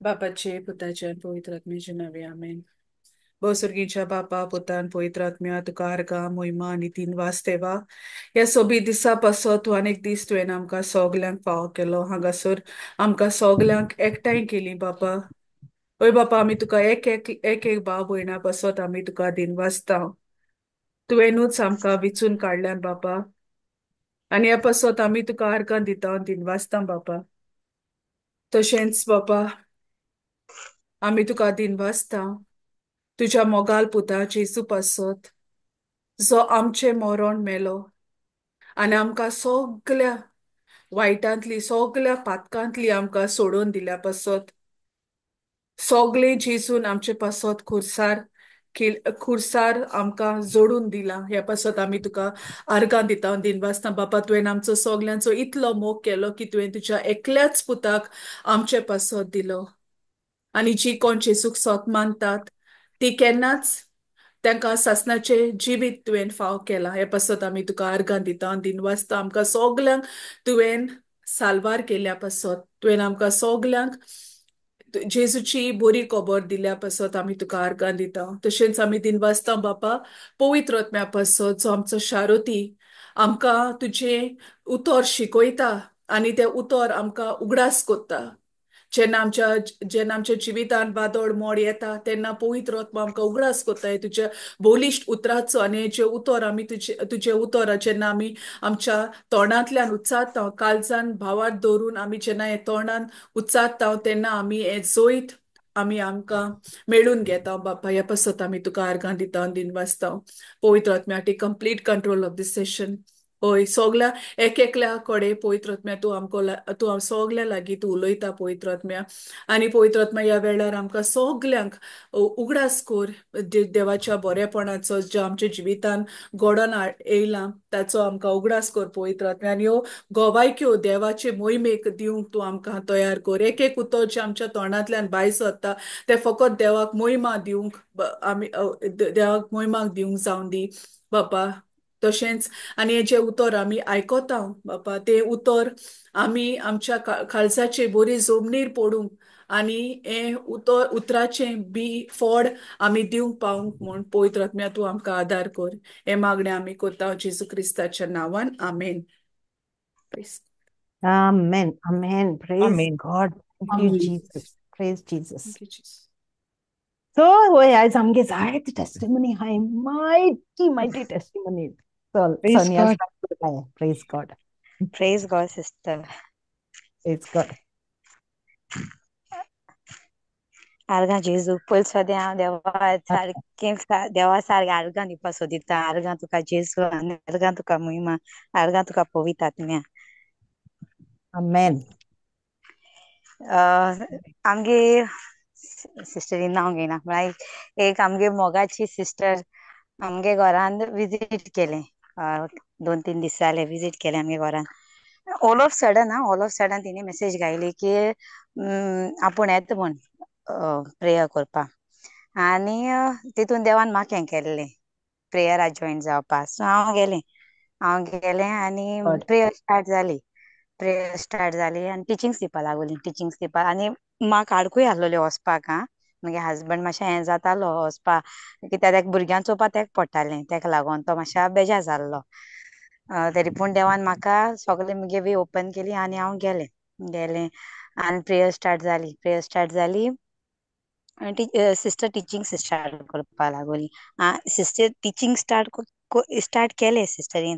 बापाचे पुताचे आनी पवित्र आत्म्याचे नांवे आमेन. भोव बापा पुतान पवित्र आत्म्या तुका आर्गां मोहिमा आनी तीन वासदेवा ह्या सोबीत दिसा पासत तूं आनीक दीस तुवें आमकां सगल्यांक फावो केलो हांगासर आमकां सगल्यांक एकठांय केली बापा. हय बापा, आमी तुका एक एक एक एक भाव भयणा पासत आमी तुका दिनवासता. तुवेंनूच आमकां विचून काडल्यान बापा आनी ह्या पासत आमी तुका आर्गां दिता दिनवासता बापा. तशेंच बापा आमी तुका दिनवासता तुज्या मोगाल पुता जेजू पासत जो आमचें मरण मेलो आनी आमकां सगल्या वायटांतली सगल्या पातकांतली आमकां सोडून दिल्या पासत. सगळें जेजून आमचे पासत खुरसार खुरसार आमकां जोडून दिला ह्या पासत आमी तुका आर्गां दिता दिनवासता बापा. तुवें आमचो सगल्यांचो इतलो मोग केलो की तुवें तुज्या एकल्याच पुताक आमचे पासत दिलो आनी जी कोण जेजूक सोत मानतात ती केन्नाच तांकां सासणाचें जिवीत तुवें फाव केलां हे पासत आमी तुका आर्गां दिता दिनवासता. आमकां सगल्यांक तुवें साल्वार केल्या पासत, तुवें आमकां सगल्यांक जेजूची बरी खबर दिल्या पासत आमी तुका आर्गां दिता. तशेंच आमी दिनवासता बापा पवित्र आत्म्या पासत जो आमचो शारोती आमकां तुजें उतर शिकयता आनी तें उतर आमकां उगडास कोत्ता. जेन्ना आमच्या जिवितांत वादळ मोड येता तेन्ना पवित्र आत्मा आमकां उगडास कोत्ता तुज्या बोलिश्ट उतराचो आनी हेजें उतर आमी तुजें उतर जेन्ना आमी आमच्या तोंडांतल्यान उच्चारता काळजान भावार दवरून आमी जेन्ना हे तोंडान उच्चारता तेन्ना आमी हें जोयत आमी आमकां मेळून घेता बापा. ह्या पासत आमी तुका आर्गां दिता दिनवासता. पवित्र आत्म्या take complete control of this session. हय सगल्या एक एकल्या कडेन पवित्र आत्म्या तूं आमकां तूं सगल्या लागीं तूं उलयता पवित्र आत्म्या आनी पवित्र आत्म्या ह्या वेळार आमकां सगल्यांक उगडास कर देवाच्या बरेपणाचो जो आमच्या जिवितान घडोवन येयला ताचो आमकां उगडास कर पवित्र आत्म्या आनी ह्यो गोवायक्यो देवाचे मोहिमेक दिवंक तूं आमकां तयार कर. एक एक उतर जें आमच्या तोंडांतल्यान भायर सरता तें फकत देवाक मोहिमा दिवंक आमी देवाक मोहिमाक दिवंक जावन दी बापा. तशेंच आनी हें जें उतर आमी आयकता बापा तें उतर आमी आमच्या काळजाचे बरी जमनीर पडूंक आनी हें उतर उतराचें बी फोड आमी दिवंक पावूंक म्हूण पवित्र आत्म्या तूं आमकां आदार कर. हें मागणें आमी कोत्ता जेजू क्रिस्ताच्या नांवान आमेन. Amen. Amen. Praise Amen. God. Thank you, Jesus. Praise Jesus. Thank you, Jesus. So, होय आयज आमगे जायते testimony hi, mighty mighty testimony. चल Praise Sonia God. Start करता. Praise God. Praise God, sister. Praise God. आर्गां जेजू पयलीं सद्या हांव देवा सारकें देवा सारकें आर्गां दिवपा सोदिता. आर्गां तुका जेजू आनी आर्गां तुका मोहिमा, आर्गां तुका पवित्र आत्म्या. Amen. आमगे सिस्टरीन नांव घेयना म्हळ्यार एक आमगे मोगाची सिस्टर आमगे घरान विजीट केलें. 2-3 दीस जाले विजीट केलें आमगे घरान. ऑल ऑफ सडन हा, ऑल ऑफ सडन तिणें मेसेज घायली की आपूण येता म्हूण प्रेयर करपाक आनी तितून देवान म्हाका हें केल्लें प्रेयराक जॉयन जावपाक. सो हांव गेलें, हांव गेलें आनी प्रेयर स्टार्ट जाली. प्रेयर स्टार्ट जाली आनी टिचिंग्स दिवपाक लागली. टिचिंग्स दिवपाक आनी म्हाका आडकूय आसलेली वचपाक. हा मागीर हजबंड मातशें हें जातालो वचपाक कित्याक तेका भुरग्यांक चोवपाक तेका पडटालें, तेका लागून तो मातशें बेजार जाल्लो. तरी पूण देवान म्हाका सगळें मुगे वे ओपन केली आनी हांव गेलें. गेलें आनी प्रेयर स्टार्ट जाली. प्रेयर स्टार्ट जाली आनी सिस्टर टिचींग स्टार्ट करपाक लागली. सिस्टर टिचींग स्टार्ट केलें सिस्टरीन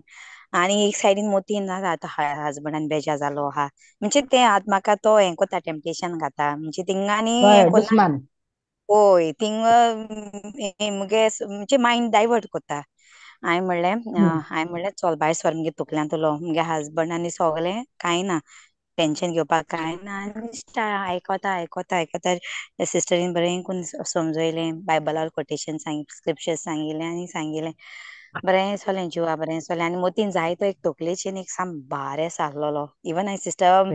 आनी एक सायडीन मोतीन आतां हजबंडान बेजार जालो आहा म्हणजे तें आतां म्हाका तो हें कोता टेम्पटेशन घाता म्हणजे थिंगा आनी हें कोन्ना. हय थिंगा मुगे म्हणजे मायंड डायवर्ट कोता. हांवें म्हणलें, हांवें म्हणलें चल भायर सर मुगे तकल्यांतलो मुगे हजबंड आनी सगळें कांय ना टेंशन घेवपाक कांय ना. आनी आयकता आयकता आयकता सिस्टरीन बरें करून समजयलें, बायबलार कोटेशन सांग स्क्रिप्चर सांगिलें आनी सांगिलें बरें सोलें जिवा बरें सोलें. आनी मोतीन जायतो एक तकलेचेर एक साम भार आसलेलो. इवन हांवें सिस्टर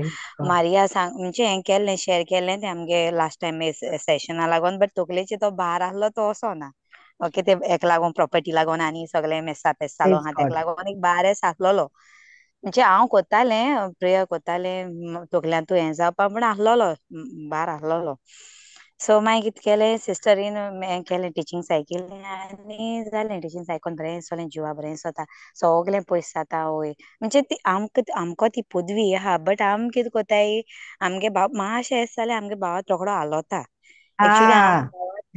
मारिया सांग म्हणजे हें केल्लें शेअर केल्लें तें आमगे लास्ट टायम सेशना लागून, बट तकलेचेर तो भार आसलो तो असो ना. ओके ते एक लागून प्रॉपर्टी लागून आनी सगळें मेसा पेस जालो आहा तेका लागून एक भार आसलेलो. म्हणजे हांव कोत्तालें प्रेयर कोत्तालें तकल्यांतू तूं हें जावपा म्हण आसलोलो बार आसलोलो. सो मागीर कितें केलें सिस्टरीन हें केलें टिचींग सायकल आनी जालें टिचींग सायकल बरें दिसलें जिवा बरें दिसता सगलें पयस जाता. वय म्हणजे ती आमकां आमकां ती पदवी आहा बट आम कितें कोताय आमगे भाव मातशें अशें जालें आमगे भाव रोकडो हालोता. एक्चुली आम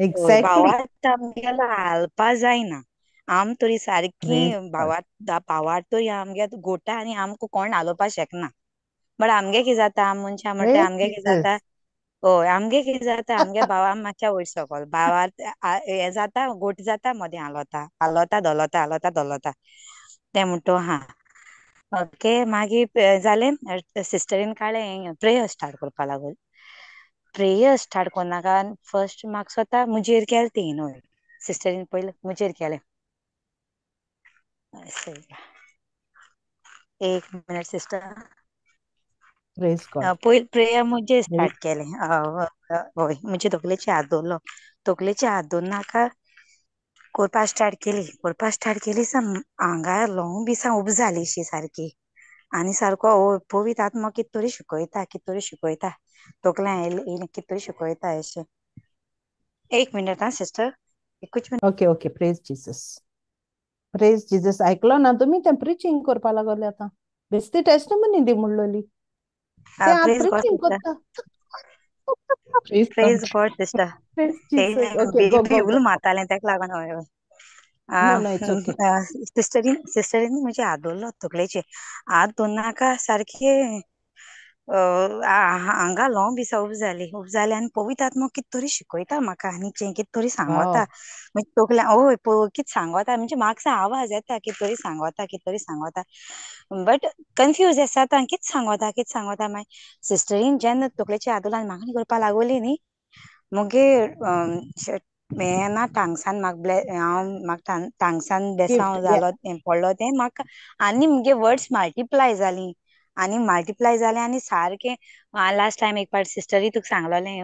एक्झॅक्टली भावात आमगेलो हालपा जायना. आम तरी सारकी भावात भावात तरी आमगे गोटा आनी आमकां कोण हालोवपा शकना. बट आमगे कितें जाता आम मनशां म्हणटा आमगे कितें जाता हय आमगे कितें जाता आमगे भावा मातशा वयर सकल भावार हें जाता गोट जाता मदें हालोता हालोता धोलोता हालोता धोलोता तें म्हणटा हा ओके. मागीर जालें सिस्टरीन काडलें प्रेयर स्टार्ट करपा लागून. प्रेयर स्टार्ट करनाका फर्स्ट म्हाका स्वता मुजेर केलें ती न्हय सिस्टरीन पयलें मुजेर केलें. एक मिनट सिस्टर. पयलीं प्रेयर मुजेर स्टार्ट केलें. हय म्हजे तकलेचे हात दवरलो तकलेचे हात दवर नाका कोरपा स्टार्ट केली. कोरपा स्टार्ट केली सा आंगार लोंग बी सा उब जाली शी सारकी आनी सारको पवित्र आत्मा कित तरी शिकयता कित तरी शिकयता तकल्यान येयलें कित तरी शिकयता अशें. एक मिनट आं सिस्टर एकूच minute. Okay okay praise Jesus praise Jesus. आयकलो ना तुमी तें प्रिचींग करपा लागले आतां बेस्ती टेस्टिमनी दी म्हणलोली तें आतां प्रिचींग करता. Praise God sister. Praise Jesus. Okay go baby go उलो मारतालें तेका लागून. हय no no it's okay. सिस्टरीन सिस्टरीन म्हजे हात दवरलो तकलेचेर हात दवरनाका सारकें हांगा लोंग बी उब जाली उब जाली आनी पवित्र आत्मो कित तरी शिकयता म्हाका आनी कित तरी सांगता म्हणजे तकल्या हय कित सांगता म्हणजे म्हाका आवाज येता कित तरी सांगता कित तरी सांगता बट कन्फ्यूज आसा कित सांगता कित सांगता. मागीर सिस्टरीन जेन्ना तकलेचे हात दवरलो आनी मागणी करपाक लागली न्ही मगे हें ना टांगसान म्हाका हांव म्हाका टांगसान बेसांव जालो पडलो तें म्हाका आनी मुगे वर्ड्स मल्टिप्लाय जाली आनी मल्टिप्लाय जालें आनी सारकें लास्ट टायम एक पाट सिस्टरी तुका सांगलोलें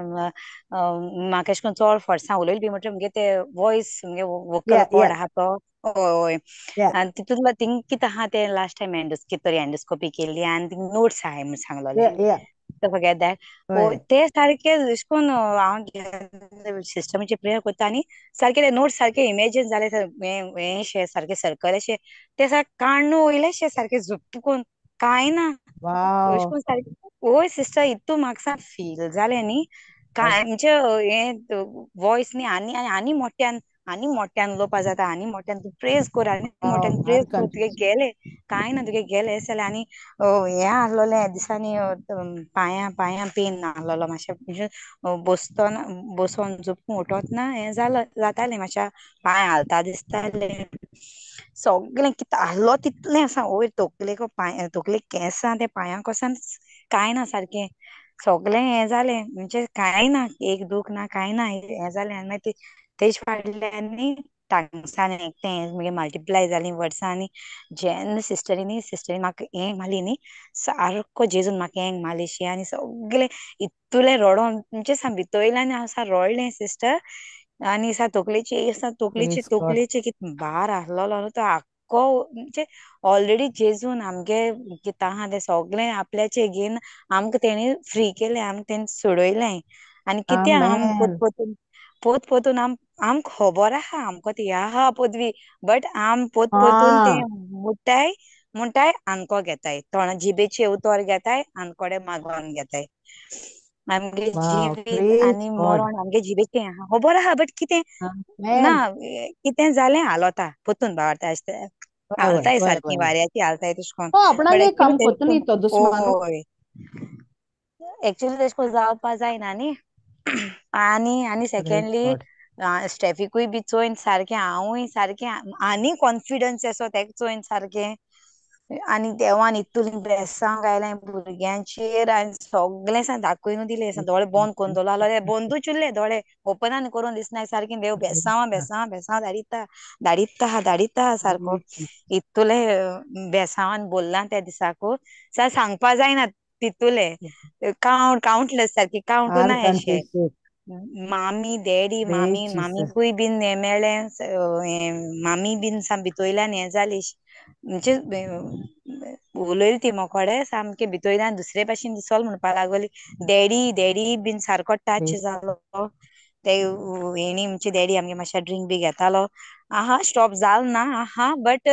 म्हाका अशें करून चड फोर्सान उलयलें बी म्हणटकीर मुगे ते वॉयस मुगे वोकल कॉर्ड आहा तो हय आनी तितून थिंग कितें आहा तें लास्ट टायम कितें तरी एंडोस्कोपी केल्ली आनी थिंग नोट्स आहाय म्हूण सांगलोलें. Forget that. ते सारके अशें करून हांव सिस्टमाचे प्रेयर करता आनी सारके ते नोट्स सारके इमेजीन जाले हें शें सारके सर्कल अशें ते सारके काण्ण वयले शें सारके झुप्प करून कांय ना अशें करून सारकें. हय सिस्टर इतू म्हाका फील जालें न्ही काय म्हणजे हें वॉयस न्ही आनी आनी मोठ्यान आनी मोठ्यान उलोवपा जाता आनी मोठ्यान तूं प्रेज कर आनी मोठ्यान प्रेज कर तुगे गेले कांय ना तुगे गेले जाल्यार आनी हें आसलोलें दिसांनी पांयां पांयां पेन आसलोलो मातशें म्हणजे बसतना बसोन झोपून उठत ना हें जालें जातालें मातशें पांय हालता दिसताले सगळें कितें आसलो तितलें आसा वयर तकलेक पांय तकलेक केंस आसा ते पांयांक वसान कांय ना सारकें सगळें हें जालें म्हणजे कांय ना एक दूख ना कांय ना हें जालें आनी मागीर तेज फाटल्यान टांगसान तें मागीर मल्टिप्लाय जालीं वर्सां आनी जेन्ना सिस्टरीनी सिस्टरीन म्हाका हें मारली न्ही सारको जेजून म्हाका हेंग मारली आनी सगळें इतलें रडोन म्हणजे सा भितरल्यान हांव सा रडलें सिस्टर आनी सा तकलेची सा तकलेची तकलेचे कितें भार आसलोलो न्हू तो आख्खो म्हणजे ऑलरेडी जेजून आमगे कितें आहा तें सगळें आपल्याचें घेवन आमकां तेणी फ्री केलें आमकां तेणी सोडयलें आनी कितें आम पोत पोतून पोत पोतून आम आमकां खबर आहा आमकां ती आहा पदवी बट आम पोत पोतून ते मुटाय म्हणटाय आमको घेताय तोंडा जिबेचे उतर घेताय आमकोडे मागोन घेताय आमगे जिवीत आनी मरण आमगे जिबेचें आहा खबर आहा बट कितें ना कितें जालें हालोता पोतून भावार्थ आसता हालताय सारकी वाऱ्याची हालताय तशें करून बट एक्चुली हय एक्चुली तशें करून जावपा जायना न्ही. आनी आनी सेकेंडली स्टेफिकूय बी चोयन सारकें हांवूय सारकें आनी कॉन्फिडन्स येसो तेका चोयन सारकें आनी देवान इतून बेसांव गायलें भुरग्यांचेर आनी सगळें सा दाखयन दिलें दोळे बंद करून दवरलो जाल्यार बंदूच उरले दोळे ओपन आनी करून दिसनाय सारकें देव बेसांव बेसांव बेसांव धाडिता धाडिता धाडिता सारको इतुलें बेसांवान बोल्लां त्या दिसाकू सांगपा जायना तितुले कावंट कावंटलेस सारकी कावंट ना अशें. मामी डॅडी मामी मामीकूय बीन हें मेळ्ळें मामी बीन सा भितोयल्यान हें जाली म्हणजे उलयली ती मोकोडे सामके भितोयल्यान दुसरे भाशेन दिसोल म्हणपा लागली. डॅडी डॅडी बीन सारको टच जालो. ते हेणी आमची डॅडी आमगे मातशें ड्रिंक बी घेतालो. आहा स्टॉप जाल ना आहा बट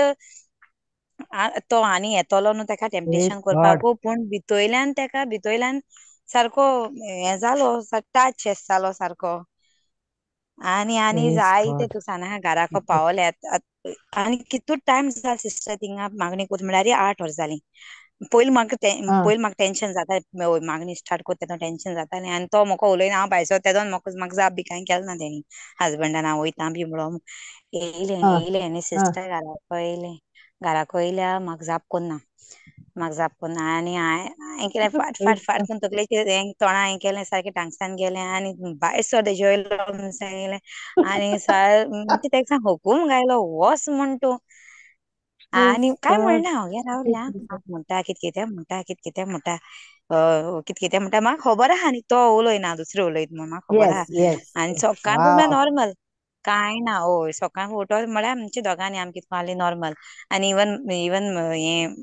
तो आनी येतलो न्हू तेका टेम्पटेशन करपाक, पूण भितोयल्यान तेका भितोयल्यान सारको हें जालो, टच जालो सारको. आनी आनी जायते तूं सांगना घराको पावले. आनी कितू टायम जाल सिस्टर थिंगा मागणी करता म्हळ्यार 8 वरां जालीं. पयलीं म्हाका पयलीं म्हाका टेंशन जाता, मागणी स्टार्ट करता तेदोन टेंशन जातालें. आनी तो म्हाका उलयना, हांव भायर सरता तेदोन म्हाका म्हाका जाप बी कांय केलें ना तेणी. हजबंडान हांव वयता बी म्हणून येयलें येयलें आनी सिस्टर घराको येयलें. घराको येयल्या म्हाका जाप कोन्ना, म्हाका जाप कोन्ना. आनी हांवें केलें फाट फाट फाट करून तकलेचेर हें तोंडा हें केलें, सारकें टांगसान गेलें आनी भायर सर तेजे वयलो म्हूण सांगलें. आनी म्हणजे तेका सांग हुकूम घायलो वोस म्हण तूं. आनी काय म्हणना हांव गे रावलें. म्हणटा कित कितें म्हणटा, कित कितें म्हणटा, कित कितें म्हणटा, म्हाका खबर आहा न्ही तो उलयना दुसरें उलयत म्हूण म्हाका खबर आहा. आनी सकाळ म्हळ्यार नॉर्मल कांय ना. हय सकाळ उठो म्हळ्यार आमच्या दोगांनी आमी कितें आसली नॉर्मल. आनी इवन इवन हें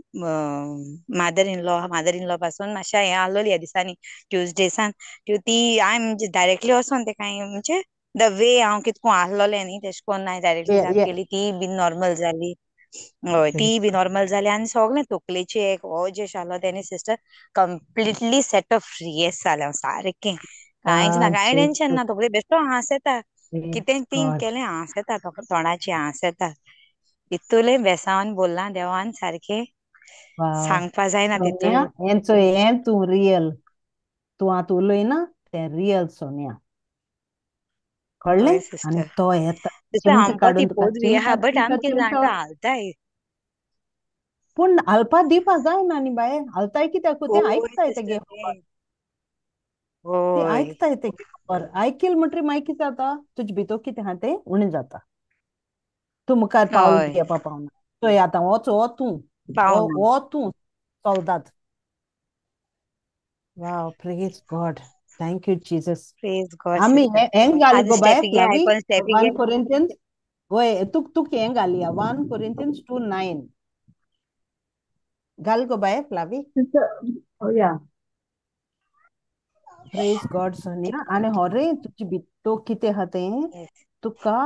mother in law, mother in law पासून मातशें हें आसलोली ह्या दिसांनी ट्युजडेसान ती हांवें म्हणजे डायरेक्टली वचोन ते कांय म्हणजे the way हांव कितको आसलोलें न्ही तेशें कोन्न हांवें डायरेक्टली जाप केली. ती बी नॉर्मल जाली. हय ती बी नॉर्मल जाली. आनी सगळें तकलेचें एक हो जें आसलो तेणी sister completely set of free जालें हांव सारकें. कांयच ना, कांय टेंशन ना, तकले बेश्टो हांस येता. कितें थिंक केलें हांस येता, तोंडाचें हांस येता. इतुलें बेसावन बोल्लां देवान सारकें सांगपा जायना तितून. हेंचो हें तूं रियल, तूं आतां उलयना तें रियल सोनिया, कळ्ळें? आनी तो येता चिमट काडून तुका चिमटा बट आमकां जाणटा हालताय, पूण हालपा दिवपा जायना न्ही बाये. हालताय कित्याक? तें आयकताय तेगे खबर, ते आयकताय तेगे खबर. आयकील म्हणटरी मागीर कितें जाता, तुजे भितर कितें आहा तें उणें जाता. तूं मुखार पावल घेवपा पावना. चोय आतां वच, हो तूं, हो तूं सोल्दाद. Wow, praise God, thank you Jesus. आमी हें घाल गो बाय फ्लावी, 1 Corinthians, वय तुक तुक हें घालया 1 Corinthians 2:9 घाल गो बाय फ्लावी. प्रेज गॉड सोनिया. आनी होरे तुजी भितर कितें आहा तें तुका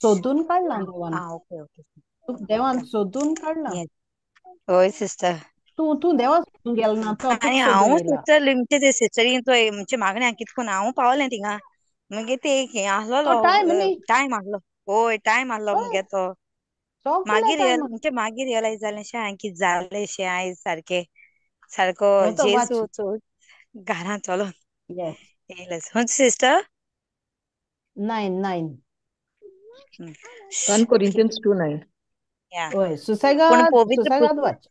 सोदून काडलां देवान, तुका देवान सोदून काडलां. हय सिस्टर, तूं तूं देवा सोदून गेलो ना तो. आनी हांव सिस्टर लिमचे ते सिस्टरीन तो म्हणजे मागण्या कितकून हांव पावलें थिंगा. मागीर ते एक हें आसलोलो टायम आसलो. हय टायम आसलो मुगे तो. मागीर म्हणजे मागीर रियलायज जालें शें हांवें कितें जालें शें आयज सारकें सारको जेजू घरांत चलोन येयलें. Sister 9 9 1 Corinthians 2:9. हय सुसेगाद, सुसेगाद वाच.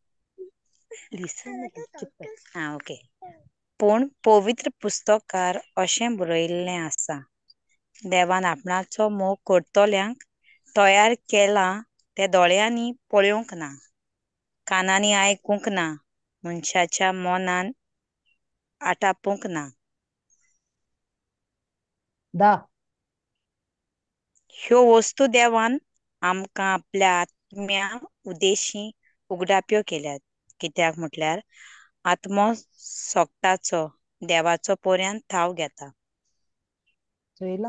आं ओके. पूण पवित्र पुस्तकार अशें बरयल्लें आसा, देवान आपणाचो मोग करतल्यांक तयार केला ते दोळ्यांनी पळोवंक ना, कानांनी आयकूंक ना, मनशाच्या मनान आटापूंक ना. ह्यो वस्तू देवान आमकां आपल्या आत्म्या उदेशी उगडाप्यो केल्यात. कित्याक म्हटल्यार आत्मो सोगटाचो देवाचो पोऱ्यान थाव घेता. चोयला,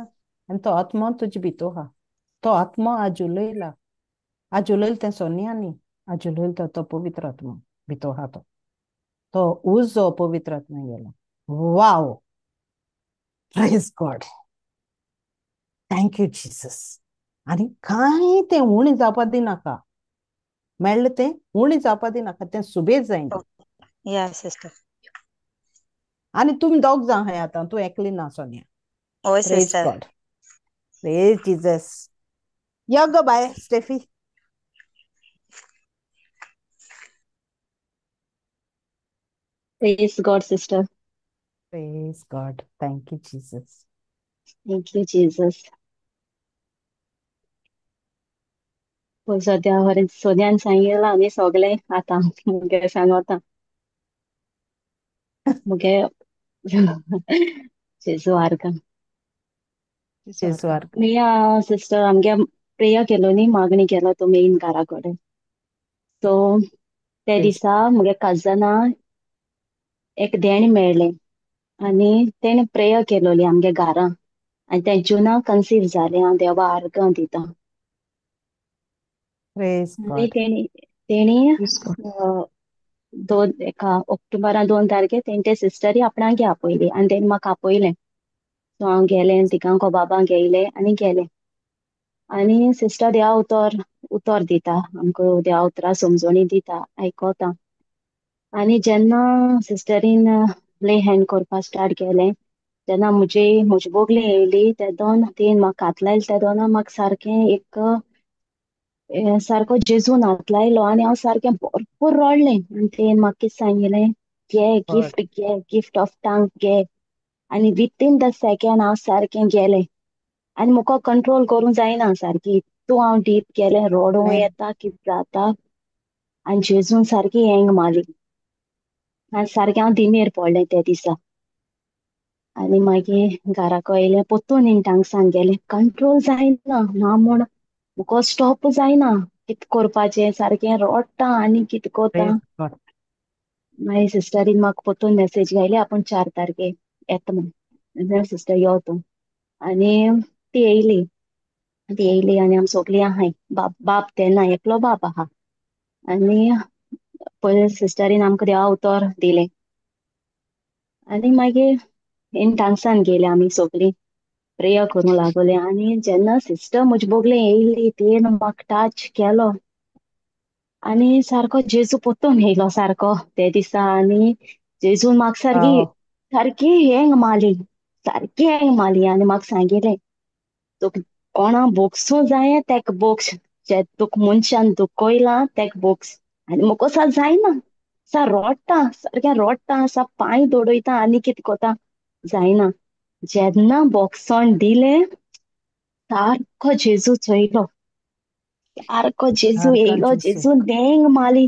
आनी तो आत्मो तुजे भितर आहा, तो आत्मो आज उलयला, आज उलयला तें सोनिया न्ही, आज उलयला तो पवित्र आत्मो भितर आहा, तो तो उजो पवित्र आत्मा गेला. Wow, praise God, thank you Jesus. आनी कांय तें उणें जावपा दिनाका, मेळ्ळें तें उणें जावपा दिनाका, तें सुबेज जायना. सिस्टर. आनी तुमी दोग जाण आहाय आतां, तूं एकली ना सोनिया. हय praise sister. God, praise Jesus. यो गो बाय Steffi. Praise God, sister. Praise God. Thank you, Jesus. Thank you, Jesus. पय सद्या हरें सोन्यान सांगिलां न्ही सगळें आतां मुगे सांगता मुगे जेजू आर्गां. जेजू आर्गां. मिया सिस्टर आमगे प्रेयर केलो न्ही, मागणी केलो तो मेन घरा कडेन. सो ते प्रेज दिसा म्हगे कजना एक देणें मेळ्ळें आनी तेणें प्रेयर केलोली आमगे घरां आनी तें जुना कन्सीव जालें. हांव देवा आर्गां दिता. प्रेज आनी गॉड. तेणी Praise God. दोन एका ऑक्टोबरा 2 तारखे तेणी ते सिस्टरी आपणागे आपयली आनी तेणी म्हाका आपयलें. सो हांव गेलें, तिगांको बाबांक घेयलें आनी गेलें. आनी सिस्टर देवा उतर दिता आमकां, देवा उतरां समजोणी दिता, आयकता. आनी जेन्ना सिस्टरीन ले हँड करपाक स्टार्ट केलें तेन्ना म्हजी बोगली येयली ते दोन तीन म्हाका हात लायले ते दोना म्हाका सारकें एक सारको जेजून हात लायलो आनी हांव सारकें भरपूर रडलें. आनी तेणें म्हाका कितें सांगिलें, घे गिफ्ट, घे गिफ्ट ऑफ टंग घे. आनी विथीन the second हांव सारकें गेलें आनी म्हाका कंट्रोल करूंक जायना सारकी, इतू हांव डीप गेलें, रडूं येता कितें जाता. आनी जेजून सारकी हेंग मारली आनी सारकें हांव दिमेर पडलें त्या दिसा. आनी मागीर घराक येयलें, परतून इंटांगसान गेलें, कंट्रोल जायना ना म्हूण म्हाका स्टॉप जायना, कितें करपाचें, सारकें रडटा आनी कितें करता. मागीर सिस्टरीन म्हाका परतून मेसेज घायली, आपूण 4 तारखे येता म्हूण, सिस्टर यो तूं. आनी ती येयली, ती येयली आनी आमी सगळीं आहाय, बाब तेन्ना एकलो बाब आहा. आनी पयलीं सिस्टरीन आमकां देवा उतर दिलें आनी मागीर इंटांगसान गेले आमी सगळीं, प्रेयर करूंक लागले. आनी जेन्ना सिस्टर म्हजे बोगले येयली तेणें म्हाका टच केलो आनी सारको जेजू परतून येयलो सारको ते दिसा. आनी जेजून म्हाका सारकी सारकी हेंग मारली, सारकी हेंग मारली आनी म्हाका सांगिलें, तुका कोणा बोगसूं जाय तेका बोक्स, जे तुका मनशान दुखयलां तेका बोक्स. आनी म्हाका सा जायना, सा रडटा, सारकें रडटा, सा पांय दोडयता आनी कितें करता जायना. जेन्ना बोक्सण दिलें सारको जेजू चोयलो, सारको जेजू येयलो, जेजू देंग मारली,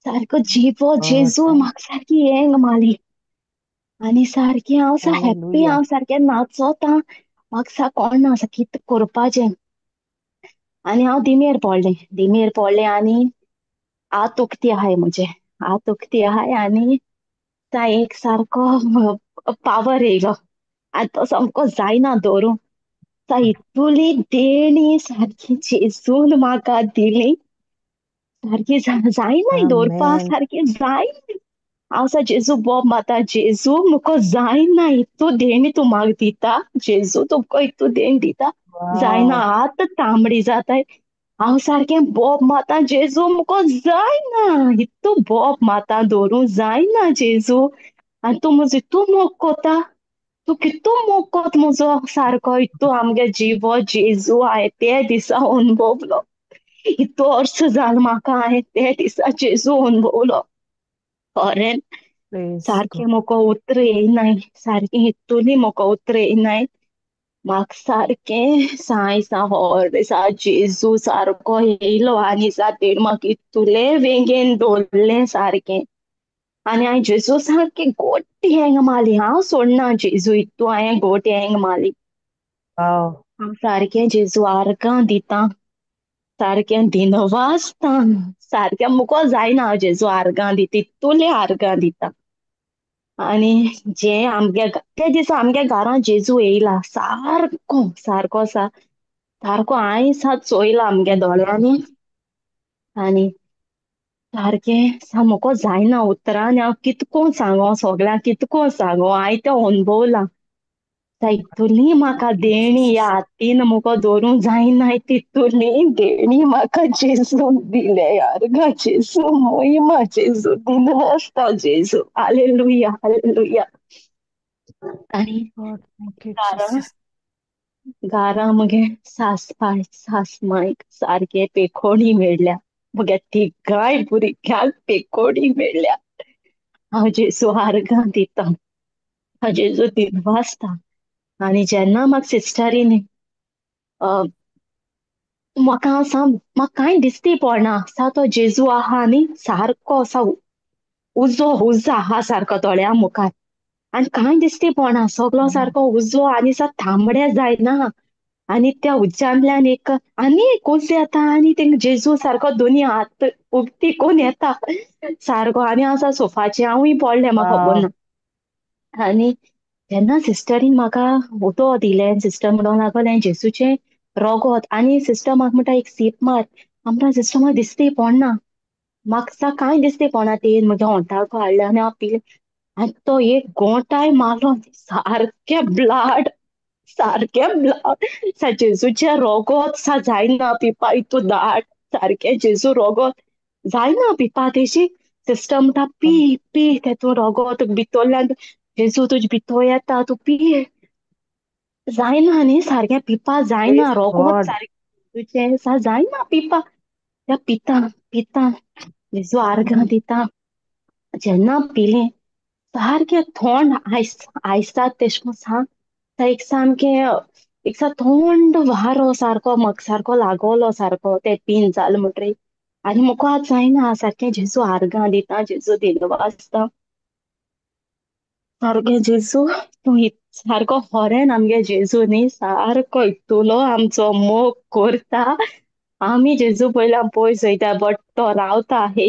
सारको जिवो जेजू म्हाका सारकी हेंग मारली आनी सारकें हांव सा हॅप्पी, हांव सारकें नाचोता, म्हाका सा कोण ना सा कितें करपाचें. आनी हांव दिमेर पडलें, दिमेर पडलें आनी हात उक्ती आहाय म्हजे, हात उक्ती आहाय आनी सा एक सारको पावर येयलो आनी तो सामको जायना दवरूं. सा इतुली देणी सारकी जेजून म्हाका दिली, सारकी जायना दवरपा, सारकी जायना. हांव सा जेजू बोब माता, जेजू म्हाका जायना, इतू देणी तूं म्हाका दिता, जेजू तुमकां इतू देण दिता, जायना, हात तांबडी जाताय. हांव सारकें बोब माता, जेजू म्हाका जायना, इतू बोब माता दवरूं जायना जेजू. आनी तूं म्हजो इतू मोग कोता, तूं कितू मोग कोत म्हजो सारको, इतू आमगे जिवो जेजू हांवें ते दिसा अनुभवलो, इतू वर्स जाल म्हाका हांवें ते दिसा जेजू अनुभवलो. खरें सारकें म्हाका उतर येयनाय, सारकें इतुली म्हाका उतर येयनाय, म्हाका सारकें साय सा होर सा जेजू सारको येयलो आनी सा तेणें म्हाका इतुलें वेंगेन दवरलें सारकें. आनी हांवें जेजू सारकें गोटी हेंग मारली, हांव सोडना जेजू, इतू हांवें गोटी हेंग मारली. हांव सारकें जेजू आर्गां दिता, सारकें दिनवासता, सारकें मुको जायना हांव जेजू आर्गां दिता, इतुलें आर्गां दिता. आनी जे आमगे ते दिसा आमगे घरां जेजू येयला सारको, सारको सा सारको हांवें सा चोयला आमगे दोळ्यांनी. आनी सारकें सा मुको जायना उतरांनी हांव कितको सांगो सगळ्यांक, कितको सांगो, हांवें तें अनुभवलां. इतुली म्हाका देणी ह्या हातीन म्हाका दवरूंक जायना, तितुली देणी म्हाका जेजून दिले, आर्गां जेजू, मोहिमा जेजू, दिनवासता जेजू, हालेलुया, हालेलुया. आनी घरा म्हगे सासपाय सासमायक सारके पेखोणी मेळ्ळ्या, म्हगे तिगांय भुरग्यांक पेखोणी मेळ्ळ्या. हांव जेजू आर्गां दिता, हांव जेजू दिनवासता. आनी जेन्ना म्हाका सिस्टरीन म्हाका सा म्हाका कांय दिसती पडना, सा तो जेजू आहा न्ही सारको सा उजो उजो आहा सारको दोळ्या मुखार, आनी कांय दिसती पडना, सगलो सारको उजो आनी सा तांबडे जायना. आनी त्या उज्जांतल्यान एक आनी एक कोसले येता आनी तेंका जेजू सारको दोनी हात उक्ती कोन येता सारको आनी आसा सोफाचे हांवूय पडलें म्हाका खबर ना. आनी तेन्ना सिस्टरीन म्हाका उदक दिलें. सिस्टर म्हणूंक लागलें जेजूचें रोगोत. आनी सिस्टर म्हाका म्हणटा एक सीप मार. आमकां सिस्टर म्हाका दिसती पडना, म्हाका कांय दिसती पडना. ते म्हज्या ओंठाक हाडलें आनी हांव पिलें आनी तो एक गोंठाय मारलो, सारकें ब्लड, सारकें ब्लड. सा जेजूचें रोगोत सा जायना पिपा इतू दाट, सारकें जेजू रोगोत जायना पिपा. तेजी सिस्टर म्हणटा पी पी, तेतून रोगोत भितरल्यान जेजू तुजे भितर येता, तूं पी. जायना न्ही सारकें पिपा जायना, रोगोत सारकें तुजें सा जायना पिपा. त्या पिता पिता जेजू आर्गां दिता. जेन्ना पिलें सारकें थोंड आयस आयसात तेश कोन सांग एक सामकें एक सा थंड वारो सारको म्हाका सारको लागोलो सारको ते पीन जालें म्हणटरी. आनी म्हाका आतां जायना सारकें जेजू आर्गां दिता, जेजू दिनवासता सारकें जेजू तूं सारको खरें आमगे जेजू न्ही, सारको इतलो आमचो मोग करता. आमी जेजू पयल्या पयस वयता बट तो रावता हे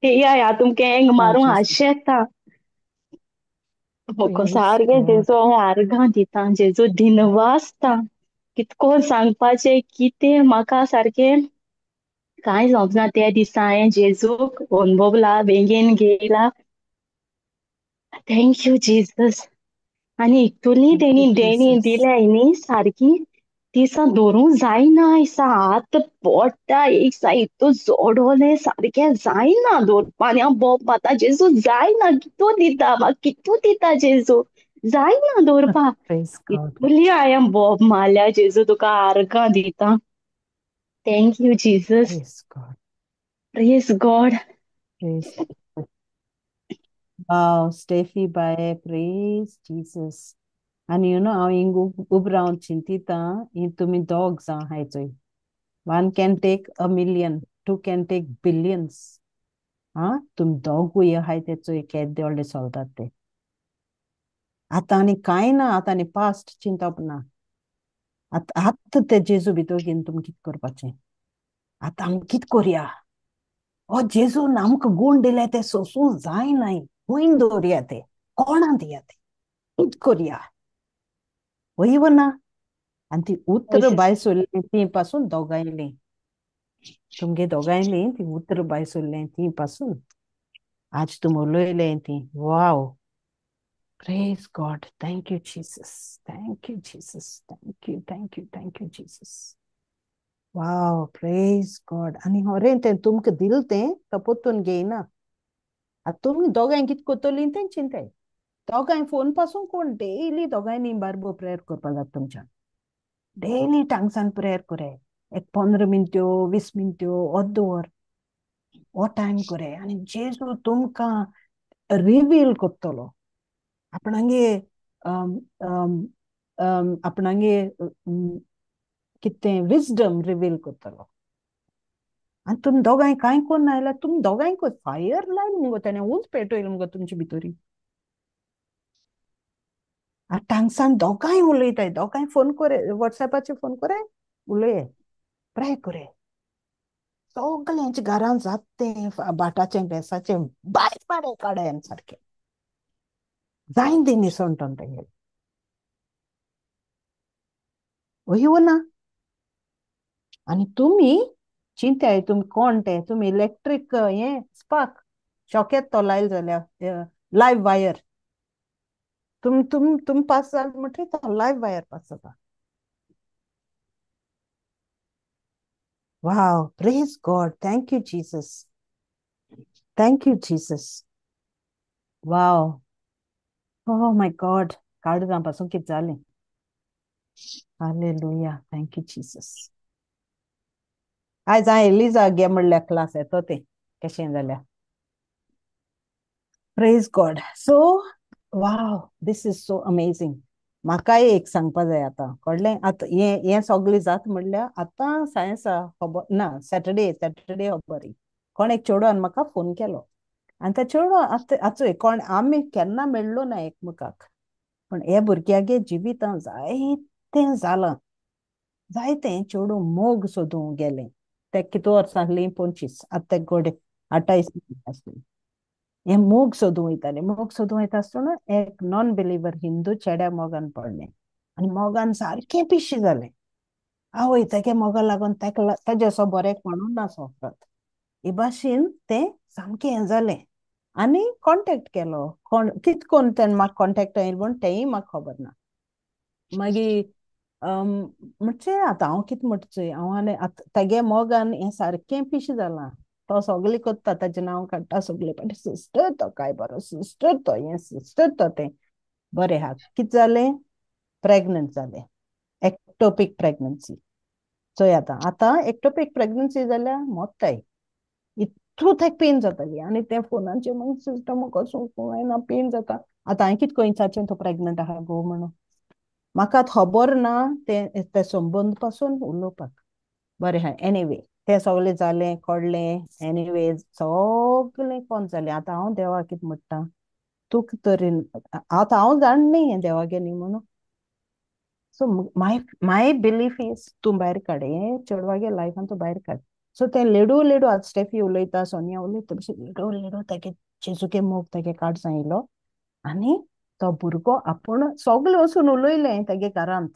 हे आतां तुमकां एंग मारूंक आशेता. म्हाका सारकें जेजू हांव आर्गां दिता, जेजू दिनवासता. कितको सांगपाचें कितें म्हाका सारकें कांय समजना. त्या दिसा हांवें जेजूक अनुभवला, बेगीन घेयला. Thank you Jesus. आनी इतुली तेणी देणी दिल्या न्ही सारकी ती सा धरूंक जायना. सा हात पोडटा एक सा इतू जोडोलें सारकें जायना दवरपा. आनी हांव बोब मारता जेजू जायना, कितू दिता म्हाका, कितू दिता जेजू, जायना दवरपा. इतली हांवें बोब मारल्या जेजू तुका आर्गां दिता. Thank you Jesus. Praise God. Wow, Steffi bye, praise Jesus. आनी you know हांव हिंग उब रावन चिंतिता, ही तुमी दोग जावं आहाय चोय. One can take a million, two can take billions. आं, तुमी दोगूय आहाय ते चोय केदे व्हडले चलतात ते. आतां आनी कांय ना, आतां आनी पास्ट चिंतप ना. आतां आतां ते जेजू भितर घेवन तुमी कितें करपाचें, आतां आमी कितें करया? हो जेजून आमकां गूण दिले ते सोसूं जायनाय, खंय दवरया ते, कोणा दिया ते, कितें करया? वय ना. आनी ती उतर भायर सरलीं ती पासून दोगांयलीं, तुमगे दोगांयलीं ती उतर भायर सरलें ती पासून आज तुमी उलयलें ती. Wow, praise God. Thank you Jesus, thank you Jesus, thank you, thank you, thank you Jesus. Wow, praise God. आनी खरें तें तुमकां दिल तें तो परतून घेयना. आतां तुमी दोगांय कितें करतलीं तें चिंताय. दोगांय फोन पासून कोण डेली दोगांयनी बारबो प्रेयर करपा जाता तुमच्यान. डेली टांगसान प्रेयर करे, एक 15 मिनट्यो 20 मिनट्यो अर्द वर हो टायम करे. आनी जेजू तुमकां रिवील करतलो आपणागे आपणागे कितें विजडम रिवील करतलो. आनी तुमी दोगांय कांय कोन्न आयल्यार तुमी दोगांयक फायर लायल मुगो तेणें, उंच पेटयलें मुगो तुमचे भितरी. आतां टांगसान दोगांय उलयताय, दोगांय फोन करे, वॉट्सएपाचेर फोन करे, उलय, प्रे करे. सगळ्यांच्या घरान जात तें भाटाचें बेसाचें बाय पाडे काडे सारकें जायन ती निसणटन तेंगेलें. वय ना. आनी तुमी चिंताय तुमी कोण ते, तुमी इलेक्ट्रीक हें स्पार्क शॉकेत तो लायल जाल्यार लायव्ह वायर तुम तुम तुम पास जाल म्हणटरी तो लायव्ह वायर पास जाता. Wow, praise God. Thank you Jesus, thank you Jesus. Wow, oh my God, काळजां पासून कितें जालें. Hallelujah, thank you Jesus. आयज हांवें एलिजा गे म्हणल्यार क्लास येतो तें कशें जाल्यार. Praise God. So wow, this is so amazing. म्हाकाय एक सांगपा जाय आतां, कळ्ळें? आतां हें हें सगळें जाता म्हणल्यार आतां सायन्सा खबर ना. सॅटर्डे सॅटर्डे खबर कोण एक चेडवान म्हाका फोन केलो आनी त्या चेडवा आतां आचोय कोण आमी केन्ना मेळ्ळो ना एकमेकाक, पूण हे भुरग्यागे जिवितां जायतें जालां. जायतें चेडूं मोग सोदूंक गेलें. तेक कितू वर्सां आसलीं, 25, आतां तेक गोडे 28 आसली. हें मोग सोदूंक वयतालें. मोग सोदूंक वयता आसतना एक नॉन बिलीवर हिंदू चेड्या मोगान पडलें आनी मोगान सारकें पिशें जालें. आवय तेगे मोगा लागून तेका तेजे असो बरें कोणूच ना संवसारांत. हे भाशेन तें सामकें हें जालें आनी कॉन्टेक्ट केलो. कोण कित कोन्न तेणें म्हाका कॉन्टेक्ट येयलें म्हूण तेंय म्हाका खबर ना. मागीर म्हणजे आतां हांव कितें म्हणटा चोय, हांव आनी आतां तेगे मोगान हें सारकें पिशें जालां. तो सगळें करता, ताजें नांव काडटा सगळे, पण सिस्टर तो काय बरो सिस्टर तो, हें सिस्टर तो तें बरें आहा. कितें जालें, प्रेग्नंट जालें, एक्टोपीक प्रेग्नन्सी. चोय आतां आतां एक्टोपीक प्रेग्नन्सी जाल्यार मोत्ताय, इतू तेक पेन जाताली. आनी तें फोनाचेर मागीर सिस्टर म्हाका सोंसूंक जायना, पेन जाता. आतां हांवें कितें कोंयचाचें तूं प्रेग्नंट आहा गो म्हणून, म्हाका खबर ना तें ते संबंद पासून उलोवपाक. बरें आहा, एनिवे तें सगळें जालें कळ्ळें, एनिवे सगळें कोण जालें. आतां हांव देवाक कितें म्हणटा, तुका तरी आतां हांव जाण न्ही हें देवागे न्ही म्हणून. सो my belief is तूं भायर काड, हें चेडवागे लायफान तूं भायर काड. सो तें लेडू लेडू आतां स्टेफी उलयता, सोनिया उलयता, तशें लेडू लेडू तेगे जेजूगे मोग तेगे काड सांगिल्लो. आनी तो भुरगो आपूण सगळें वचून उलयलें तेगे घरांत.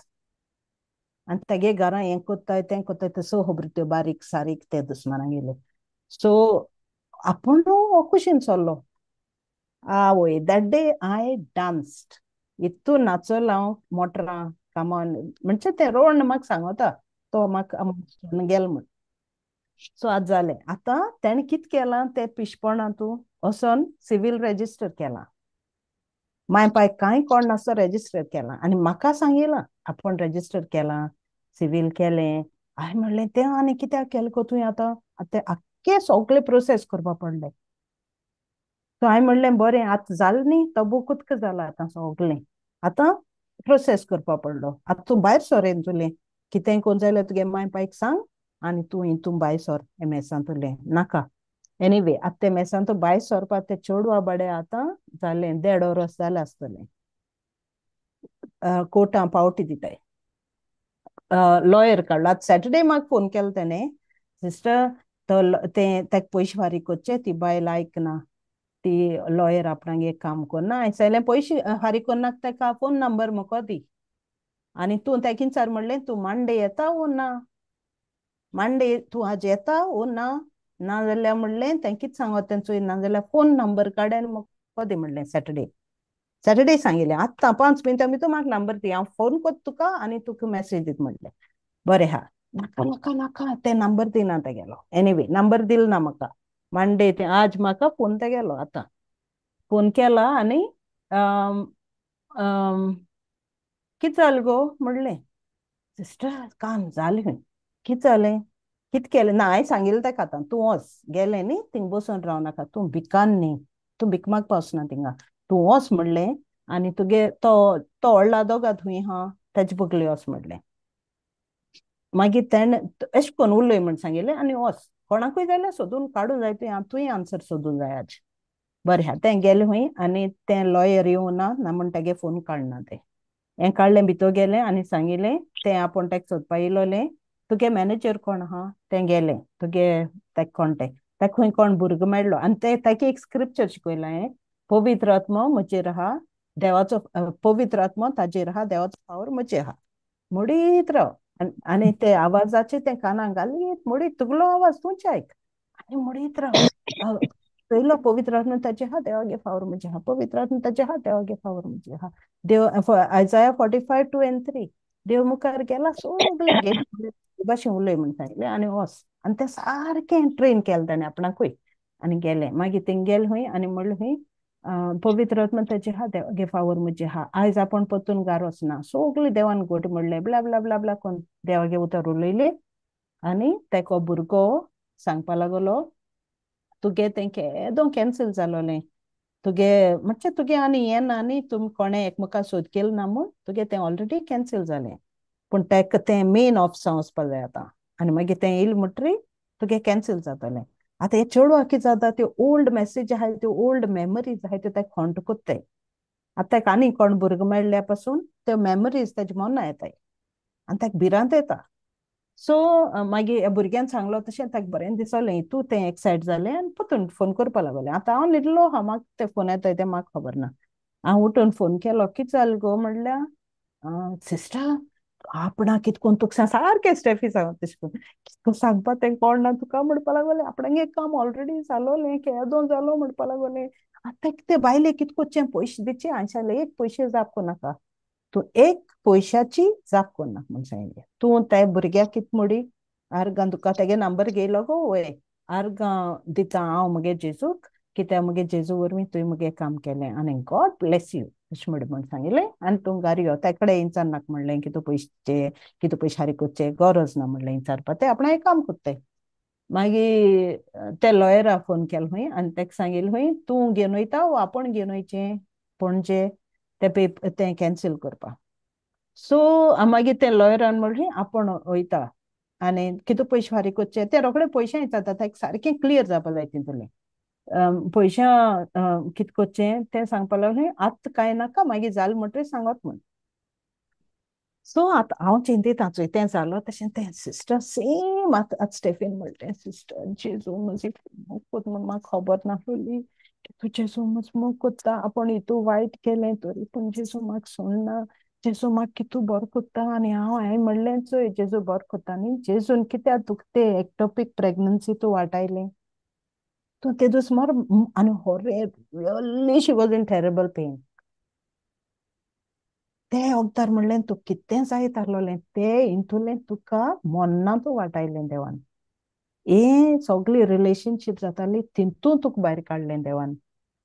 आनी तेगे घरां हें कोत्ताय तें कोत्ताय, तसो खबर त्यो बारीक सारीक ते दुस्मानां गेले. सो आपूण हो कुशीन चल्लो. आवय that day I danced, इतू नाचलो हांव मोटरां कामान, म्हणजे तें रोड म्हाका सांगता तो म्हाका गेलो म्हण. सो आतां जालें. आतां तेणें कितें केलां तें पिशपणां तूं वचोन सिवील रेजिस्टर केलां, माय पाय कांय कोण नासतो रेजिस्टर केलां आनी म्हाका सांगिलां आपूण रेजिस्टर केलां, सिवील केलें. हांवें म्हणलें तें आनी कित्याक केलें गो तुवें आतां, आतां आख्खे सगळे प्रोसेस करपा पडले. सो हांवें म्हणलें बरें आतां जालें न्ही, तो बुकूच जाला आतां सगळें, आतां प्रोसेस करपा पडलो. आतां तूं भायर सर तुलें कितेंय कोण जाल्यार तुगे माय पायक सांग आनी तूं हितून भायर सर हे मेसांतुलें नाका. एनिवे आतां ते मेसांतू भायर सरपा ते चेडवा बाडे आतां जालें 1.5 वरस जालें आसतलें. कोर्टां पावटी दिताय, लॉयर काडलो. आतां सॅटर्डे म्हाका फोन केलो तेणें, सिस्टर तो तें तेका पयशे फारीक करचे, ती बायल आयकना, ती लॉयर आपणाक एक काम करना. हांवें सांगलें पयशे फारीक करनाका तेका फोन नंबर म्हाका दी आनी तूं तेका विचार म्हणलें तूं मांडे येता वो ना, मांडे तूं आज येता वो ना, ना जाल्यार म्हणलें तें कितें सांगत तें चोय, ना जाल्यार फोन नंबर काड आनी म्हाका दी म्हणलें. सॅटर्डे सॅटर्डे सांगिल्लें. आत्तां 5 मिनटां भितर म्हाका नंबर दी, हांव फोन करता तुका आनी तुका मॅसेज दिता म्हणलें. बरें आहा, नाका नाका नाका तें नंबर दिना तेगेलो. एनिवे नंबर दिलो ना म्हाका. मंडे तें आज म्हाका फोन तेगेलो आतां फोन केला आनी कितें जालें गो म्हणलें, सिस्टर काम जालें खंय, कितें जालें कितें केलें ना. हांवें सांगिल्लें तेका आतां तूं वच, गेलें न्ही थिंग बसून राव नाका, तूं भिकान न्ही, तूं भीक मागपा वचना थिंगा, तूं वच म्हणलें आनी तुगे तो तो व्हडला दोगा थंय आहा तेजे बगले वच म्हणलें. मागीर तेणें अशें करून उलय म्हण सांगिल्लें आनी वच, कोणाकूय जाल्यार सोदून काडूं जाय तुवें, तुवें आन्सर सोदूं जाय आज. बरें आहा, तें गेलें खंय आनी तें लॉयर येवं ना ना म्हण तेगे फोन काडना तें. हें काडलें भितर गेलें आनी सांगिल्लें तें आपूण तेका सोदपा येयलोलें, तुगे मॅनेजर कोण आहा तें गेलें तुगे तेका कोण तें तेका खंय कोण भुरगो मेळ्ळो आनी ते ताका एक स्क्रिप्चर शिकयलां हें, पवित्र आत्मो म्हजेर आहा, देवाचो पवित्र आत्मो ताजेर आहा, देवाचो पावर म्हजेर आहा, मोडीत राव आनी ते आवाजाचे ते कानाक घालीत मोडीत, तुगलो आवाज तूंच आयक आनी मोडीत राव. पयलो पवित्र आत्मो ताजे आहा, देवागे फावर म्हजे आहा, पवित्र आत्मो ताजे आहा, देवागे फावर म्हजे आहा. देव आयजाया 45:2 and 3 देव मुखार गेला सगळे गेट भाशेन उलय म्हण सांगलें आनी वच. आनी तें सारकें ट्रेन केलें ताणें आपणाकूय आनी गेलें. मागीर थिंग गेलें खंय आनी म्हणलें खंय पवित्र आत्मा ताजे आहा, देवागे फावर म्हजे आहा, आयज आपूण परतून घार वचना, सगळें देवान घट म्हणलें, ब्ला ब्ला ब्ला ब्ला कोण देवागे उतर उलयलें. आनी तेको भुरगो सांगपा लागलो तुगे तें केदो कॅन्सल जालोलें तुगे, म्हणजे तुगे आनी हें ना न्ही, तुमी कोणें एकमेका सोद केलो ना म्हूण तुगे तें ऑलरेडी कॅन्सल जालें, पूण तेका तें मेन ऑफिसां वचपा जाय आतां आनी मागीर तें येयलें म्हणटरी तुगे कॅन्सल जातलें. आतां हे चेडवां कितें जाता, त्यो ओल्ड मॅसेज आहाय, त्यो ओल्ड मेमरीज आहाय त्यो तेका हॉन्ट कोत्ताय. आतां तेका आनी कोण भुरगो मेळ्ळ्या पासून त्यो मेमरीज तेजे मना येताय आनी तेका भिरांत येता. सो मागीर भुरग्यान सांगलो तशें ताका बरें दिसलें, तूं तें एक्सायट जालें आनी परतून फोन करपा लागलें. आतां हांव न्हिदलो आहा, म्हाका ते फोन येता तें म्हाका खबर ना. हांव उठून फोन केलो, कितें जालें गो म्हणल्यार सिस्टर आपणाक कितें कोण तुका सारकें स्टेफी सांग तशें करून कितें सांगपा तें कोण ना तुका म्हणपा लागलें. आपणागे काम ऑलरेडी जालोलें, केदो जालो म्हणपा लागलें. आतां ते बायले कितें करचें, पयशे दिवचे? हांवें सांगलें एक पयशे जाप करनाका, तूं एक पयशाची जाप करनाका म्हूण सांगिल्लें. तूं त्या भुरग्याक कितें मोडी आर्गां तुका तेगे नंबर घेयलो गो वय, आर्गां दिता हांव म्हगे जेजूक, कित्याक म्हगे जेजू वरवीं तुवें म्हगे काम केलें आनी गॉड ब्लेस you अशें म्हूण सांगिल्लें. आनी तूं घारी यो, त्या कडेन विचारनाका म्हणलें की तूं पयशे कितें पयशे फारीक करचे गरज ना म्हणलें विचारपा, ते आपणें काम करताय. मागीर ते लॉयरा फोन केलो खंय आनी ताका सांगिल्लें खंय तूं घेवन वयता वो आपूण घेवन वयचें पणजे ते पेपर तें कॅन्सील करपा. सो मागीर ते लॉयरान म्हणलें आपूण वयता आनी कितें पयशे फारीक करचे ते रोखडे पयशे विचारता, ताका सारकें क्लियर जावपा जाय तितूंतलें पयशे कितें करचें तें सांगपा लागलें. आतां कांय नाका, मागीर जालें म्हणटकीर सांगत म्हूण. सो आतां हांव चिंतिता चोय तें जालो तशें तें सिस्टर सेम आतां आतां स्टेफीन म्हणलें सिस्टर जेजू म्हजी मोग कोत म्हूण म्हाका खबर नासली, तूं जेजू म्हज मोग कोत्ता, आपूण हितू वायट केलें तरी पूण जेजू म्हाका सोडना, जेजू म्हाका कितू बरो कोत्ता. आनी हांव हांवें म्हणलें चोय जेजू बरो कोत्ता न्ही, जेजून कित्याक तुका ते एक्टोपीक प्रेग्नन्सी तूं वाटायलें, तूं ते दीस मर आनी होरे really she was in terrible pain. ते वखदार म्हणलें तूं कितें जायत आसलोलें ते इंतुलें तुका मन्ना तूं वाटायलें देवान, हे सगळी रिलेशनशीप जाताली तितून तुका भायर काडलें देवान.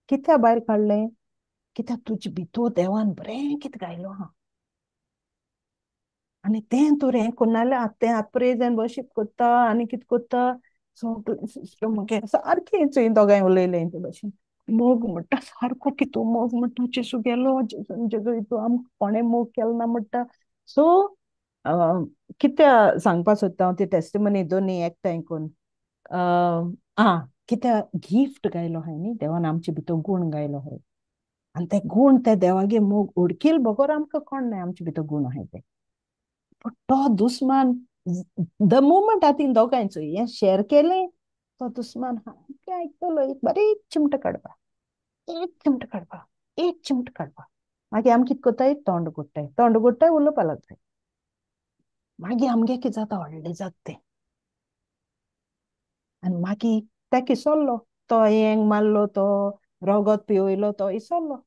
कित्याक भायर काडलें? कित्याक तुजे भितर देवान बरें कितें गायलो आहा आनी तें तूं हें करना जाल्यार आतां तें आतां प्रेज एंड वर्शीप करता आनी कितें करता सगळें सिस्टर म्हगे सारकें चोय दोगांय उलयलें ते भाशेन. मोग म्हणटा सारको कितू मोग म्हणटा, जेजू गेलो जेजून जेजू हितू आमकां कोणें मोग केलो ना म्हणटा. सो कित्या सांगपा सोदता हांव ती टेस्टिमनी दोनी एकठांय करून आं कित्या गिफ्ट गायलो आहाय न्ही देवान, आमचे भितर गूण गायलो आहाय आनी ते गूण ते देवागे मोग उडकील बगर आमकां कोण नाय, आमचे भितर गूण आहाय ते. पूण तो दुस्मान the moment आतां दोगांयचो हें शेर केलें तो दुस्मान सामकें आयकतलो, एक बारीक चिमटो काडपा, एक चिमटो काडपा, एक चिमटो काडपा. मागीर आमी कितें करताय, तोंड गुट्टाय, तोंड गुट्टाय उलोवपा लागताय. मागीर आमगे कितें जाता व्हडलें जाता तें आनी मागीर ताका इसल्लो तो येंग मारलो, तो रगत पिवयलो, तो इसल्लो.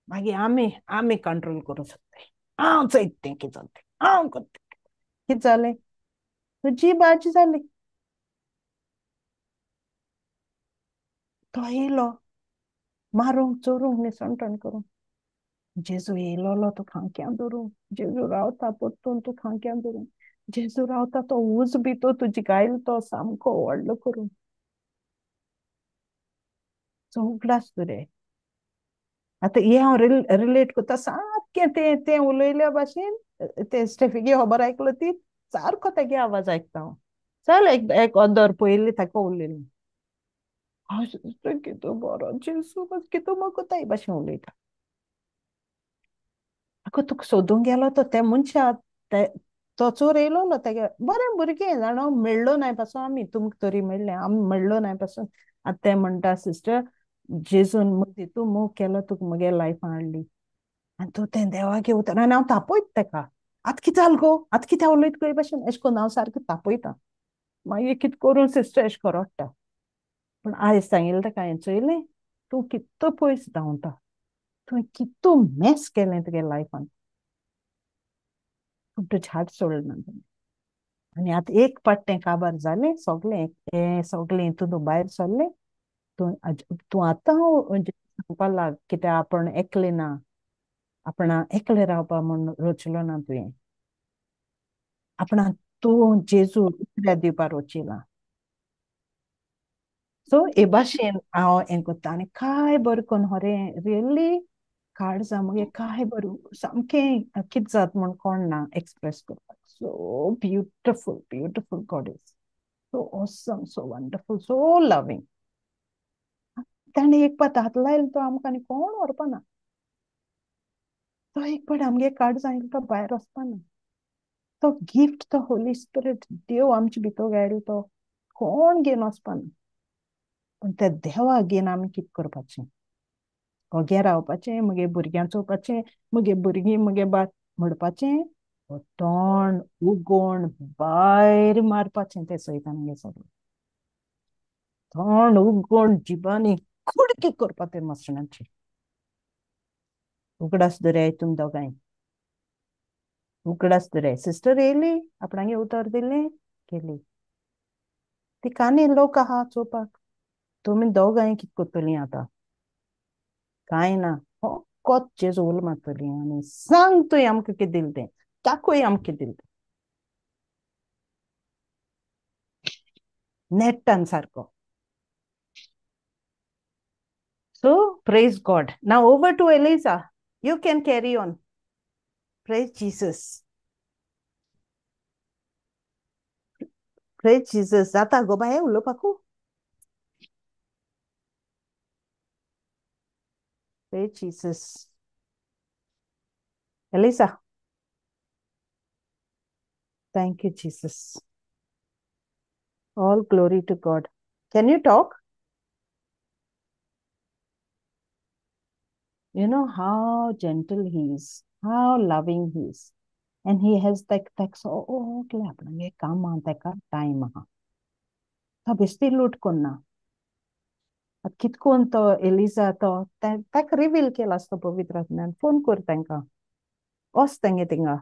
मागीर आमी आमी कंट्रोल करूंक सोदताय, हांव चोयता तें कितें जाता तें, हांव करता कितें जालें, तुजी भाजी जाली. तो येयलो मारूंक चोरूंक निसणटण करूंक, जेजू येयलोलो तूं खांक्यां धरूंक, जेजू रावता परतून तूं खांक्यां धरूंक, जेजू रावता तो ऊस बी तो तुजी गायल तो सामको व्हडलो करूंक. सो उगडास तुरे आतां हें हांव रिलेट करता सारकें तें तें उलयल्या भाशेन ते स्टेफीगे खबर आयकलो ती सारको तेगे आवाज आयकता हांव. चल एक एक अदर पयलीं ताका उलयलें, हांव सिस्टर कितू बरो जेजू कितू मोग कोत्ता हे भाशेन उलयता. आगो तुका सोदूंक गेलो तो ते मनशा तो चोर येयलोलो तेगे बरें भुरगें जाणा मेळ्ळो नाय पासून आमी तुमकां तरी मेळ्ळें, आमी मेळ्ळो नाय पासून. आतां तें म्हणटा सिस्टर जेजून मदीं तूं मोग केलो तुका म्हगे लायफान हाडली आनी तूं तें देवाक उतर. आनी हांव तापयता तेका, आतां कितें जालें गो, आतां कितें उलयता गो हे भाशेन अशें करून हांव सारकें तापयता. मागीर कितें करूं सिस्टर अशें करून रडटा. पूण आयज सांगिल्लें ताका हांवें चोयलें तूं कितलो पयस धांवता, तुवें कितू मॅस केलें तुगे लायफान, पूण तुजें हात सोडलें ना तुवें. आनी आतां एक पाट तें काबार जालें सगळें, हें सगळें हितून तूं भायर सरलें, तूं तूं आतां सांगपा लाग कित्याक आपूण एकलें ना, आपणा एकलें रावपा म्हूण रचलो ना तुवें, आपणा तूं जेजू दुसऱ्या दिवपा रचिला. सो हे भाशेन हांव हें करता आनी काय बरें करून खरें रियली काळजां मगे काय बरें सामकें कितें जाता म्हूण कोण ना एक्सप्रेस करपाक. So beautiful, beautiful God is so awesome, so wonderful, so loving. ताणें एक पाट हात लायलो तो आमकां आनी कोण व्हरपाना, तो एक पाट आमगे काळजां तो भायर वचपाना, तो गिफ्ट तो होली स्पिरिट देव आमचे भितर गायलो तो कोण घेवन वचपाना, पूण त्या देवा घेवन आमी कितें करपाचें? ओगे रावपाचें, मगे भुरग्यां चोवपाचें, मगे भुरगीं मगे बात म्हणपाचें, तोंड उगोण भायर मारपाचें तें सैतान सगळें तोंड उगोण जिबांनी कुडकी करपा तें मसणाचें. उगडास दर्याय तुमी दोगांय, उगडास दर्याय. सिस्टर येयली आपणागे उतर दिलें गेली, तिका आनी लोक आहा चोवपाक. तुमी दोगांय कितें करतलीं आतां? कांय ना, फकत जेजू उलो मारतली आनी सांग तुवें आमकां कितें दिलें तें, दाखय आमकां कितें दिलें तें, नेट्टान सारको. So praise God. Now over to Eliza. You can carry on. Praise Jesus. Praise Jesus. जाता गो बाये उलोवपाकू? Praise Jesus. Eliza. Thank you, Jesus. All glory to God. Can you talk? You know how gentle he is, how loving he is. And he has that सगळें आपणागे कामां ताका time आहा, तो बेश्टी लूट कोन्ना. कितकोन तो एलिजा तो ताका रिवील केला आसता पवित्र आत्म्यान. फोन कर तांकां, वच तेंगे थिंगा,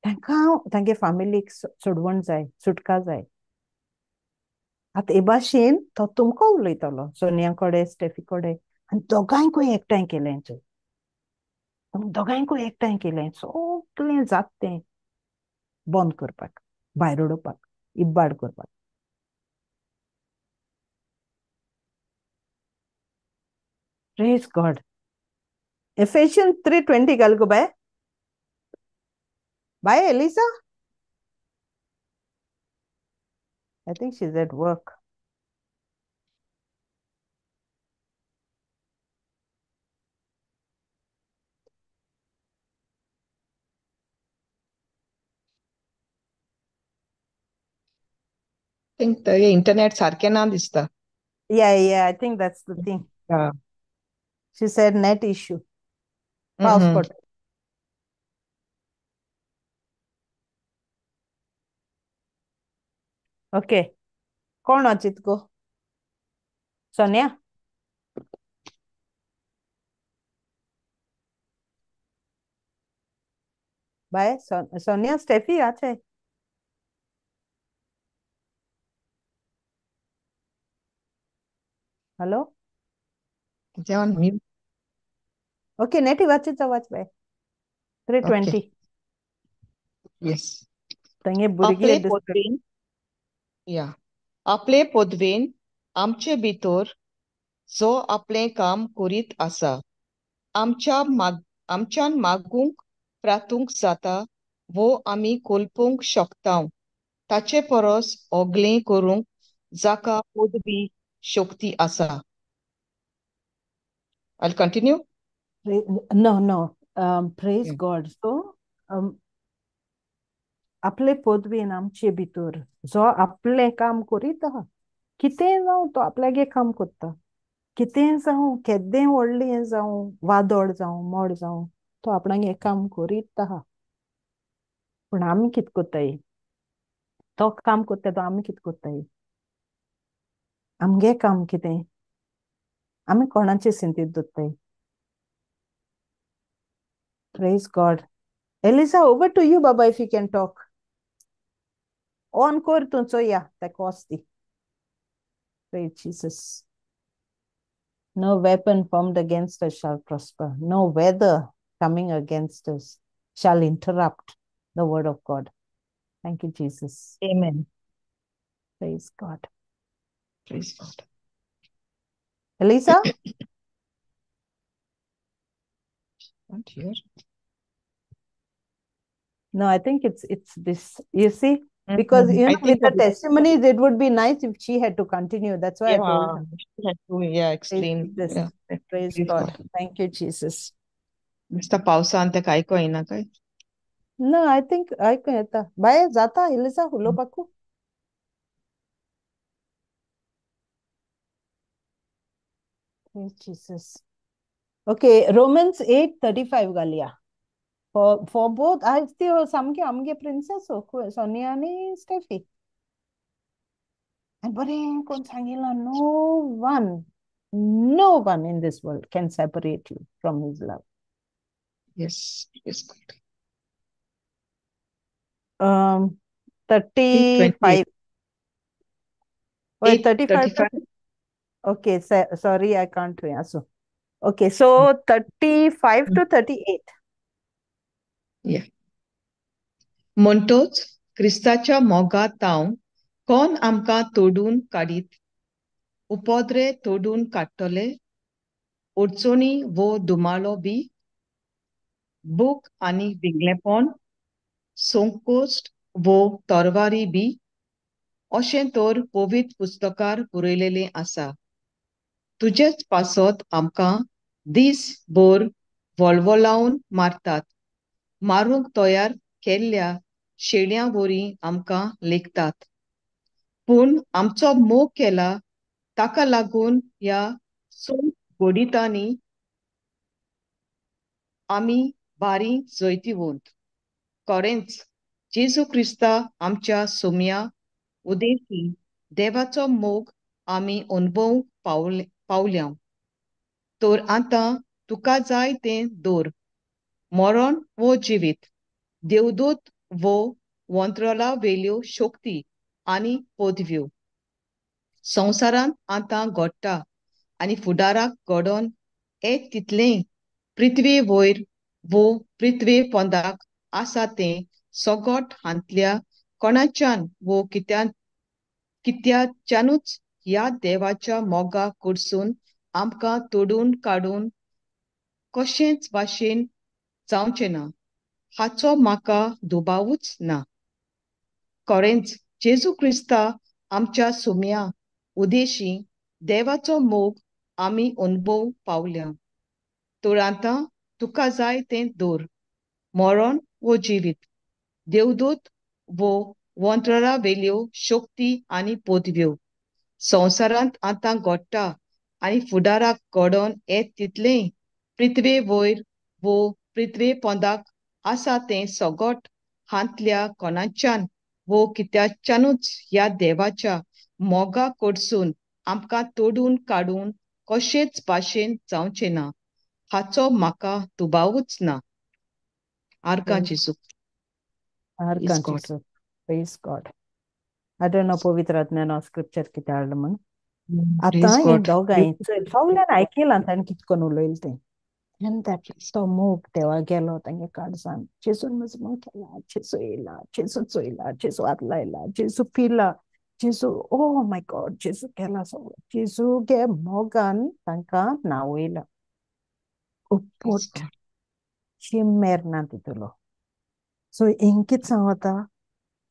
तांकां तांगे फामिलीक सोडवण जाय, सुटका जाय. आतां हे भाशेन तो तुमकां उलयतलो, सोनिया कडेन, स्टेफी कडेन, आनी दोगांयकूय एकठांय केलें, दोगांयकूय एकठांय केलें, सगळें जात तें बंद करपाक, भायर उडोवपाक, इबाड करपाक. Praise God. Ephesians 3:20 घाल गो बाय. Bye, Elisa. I think she's at work. I think the internet सारकें ना दिसता. Yeah, I think that's the thing. Yeah. She said net issue. Passport. Okay. कोण अचित गो? सोनिया? बाय सोनिया, स्टेफी आछे? Hello? On mute. Okay, नेटी वाचित वाच बाय. 3:20. Yes. तंगे भुरगीं आपले या आपले पदवेन आमचे भितर जो आपलें काम करीत आसा, आमच्यान मागूंक प्रातूंक जाता वो आमी कोल्पूंक शकता, ताचे परस ओगलें करूंक जाका पदवी शक्ती आसा. I'll continue. No. Praise God. So, आपले पदवेन आमचे भितर जो आपलें काम करीत आहा, कितें जावं तो आपल्यागे काम करता, कितें जावं केदें व्हडलें जावं, वादळ जावं, मोड जावं, तो आपणागे काम करीत आहा. पूण आमी कितें करताय? तो काम करता तो आमी कितें करताय? आमगे काम कितें? आमी कोणाचे सिंतीत दवरताय? Praise God. Eliza, over to you, Baba, if you can talk. On कर तूं चोया ताका वच दी. Praise Jesus. No weapon formed against us shall prosper. No weather coming against us shall interrupt the word of God. Thank you, Jesus. Amen. Praise God. Praise God. Elisa? Not here. No, I think it's this. You see, because you know, with the testimonies, it would be nice if she had to continue. That's why I told her. She had to, explain. Praise, yeah. Praise God. Thank you, Jesus. Mr. पावसान ते काय कळना काय? ना, I think आयकूं येता बाये, जाता इल्लेसा उलोवपाकू. Jesus. Okay, Romans 8:35 घालया. For both. आयज त्यो सामक्यो आमगे प्रिन्सेस सोनिया आनी स्टेफी. आनी बरें कोण सांगिलां, no one in this world can separate you from his love. Yes, yes, God. 35. Eight 35. 35. Okay, sorry, I can't. So, okay, so 35 to 38. Yeah. म्हणटोच क्रिस्ताच्या मोगात तावन कोण आमकां तोडून काडीत? उपद्रे तोडून काडटले, अडचणी वो दुमाळो बी, बूक आनी विंगलेपण, संकोश्ट वो तरवारी बी, अशें तर पवित्र पुस्तकार बरयलेलें आसा. तुजेच पासत आमकां दीस भर वळवळावन मारतात, मारूंक तयार केल्ल्या शेळयां वरी आमकां लेखतात. पूण आमचो मोग केला ताका लागून ह्या सोम गोडितांनी आमी बारी जैतिवंत. खरेंच जेजू क्रिस्ता आमच्या सोम्या उदेशी देवाचो मोग आमी अणभवूंक पावल्या. तर आतां तुका जाय तें दवर, मरण वो जिवीत, देवदूत वो वंत्रला वेल्यो शक्ती आनी पदव्यो, संवसारांत आतां घडटा आनी फुडाराक घडोवन येत तितलें पृथ्वे वयर वो पृथ्वे पोंदाक आसा तें सगट हांतल्या कोणाच्यान वो कित्याच्यानूच ह्या देवाच्या मोगा कडसून आमकां तोडून काडून कशेंच भाशेन जावचें ना, हाचो म्हाका दुबावूच ना. खरेंच जेजू क्रिस्ता आमच्या सुम्या उदेशी देवाचो मोग आमी अणभव पावल्या. तर आतां तुका जाय तें दवर, मरण वो जिवीत, देवदूत वो वंत्रला वेल्यो शक्ती आनी पदव्यो, संवसारांत आतां घडटा आनी फुडाराक घडोवन येत तितलें पृथ्वे वयर वो पृथ्वे पोंदाक आसा तें सगट हांतल्या कोणाच्यान वो कित्याच्यानूच ह्या देवाच्या मोगा कडसून आमकां तोडून काडून कशेंच भाशेन जावचें ना, हाचो म्हाका दुबावूच ना. आर्गां जेजू. आर्गां जेजू. Praise God. I don't know पवित्र आत्म्यान स्क्रिप्चर कितें हाडलां म्हूण. आतां हीं दोगांय सगल्यान आयकलां ताणें कितें करून उलयलें तें. आनी that तो मोग देवा गेलो तांगे काळजान. जेजून म्हजो मोग केला, जेजू येयला, जेजू चोयला, जेजू हात लायला, जेजू पिला, जेजू, ओ my God, जेजू केला सगळें. जेजू गे मोगान तांकां न्हांवयला. उपट शिमेर ना तितूलो. सो हिंग कितें सांगता,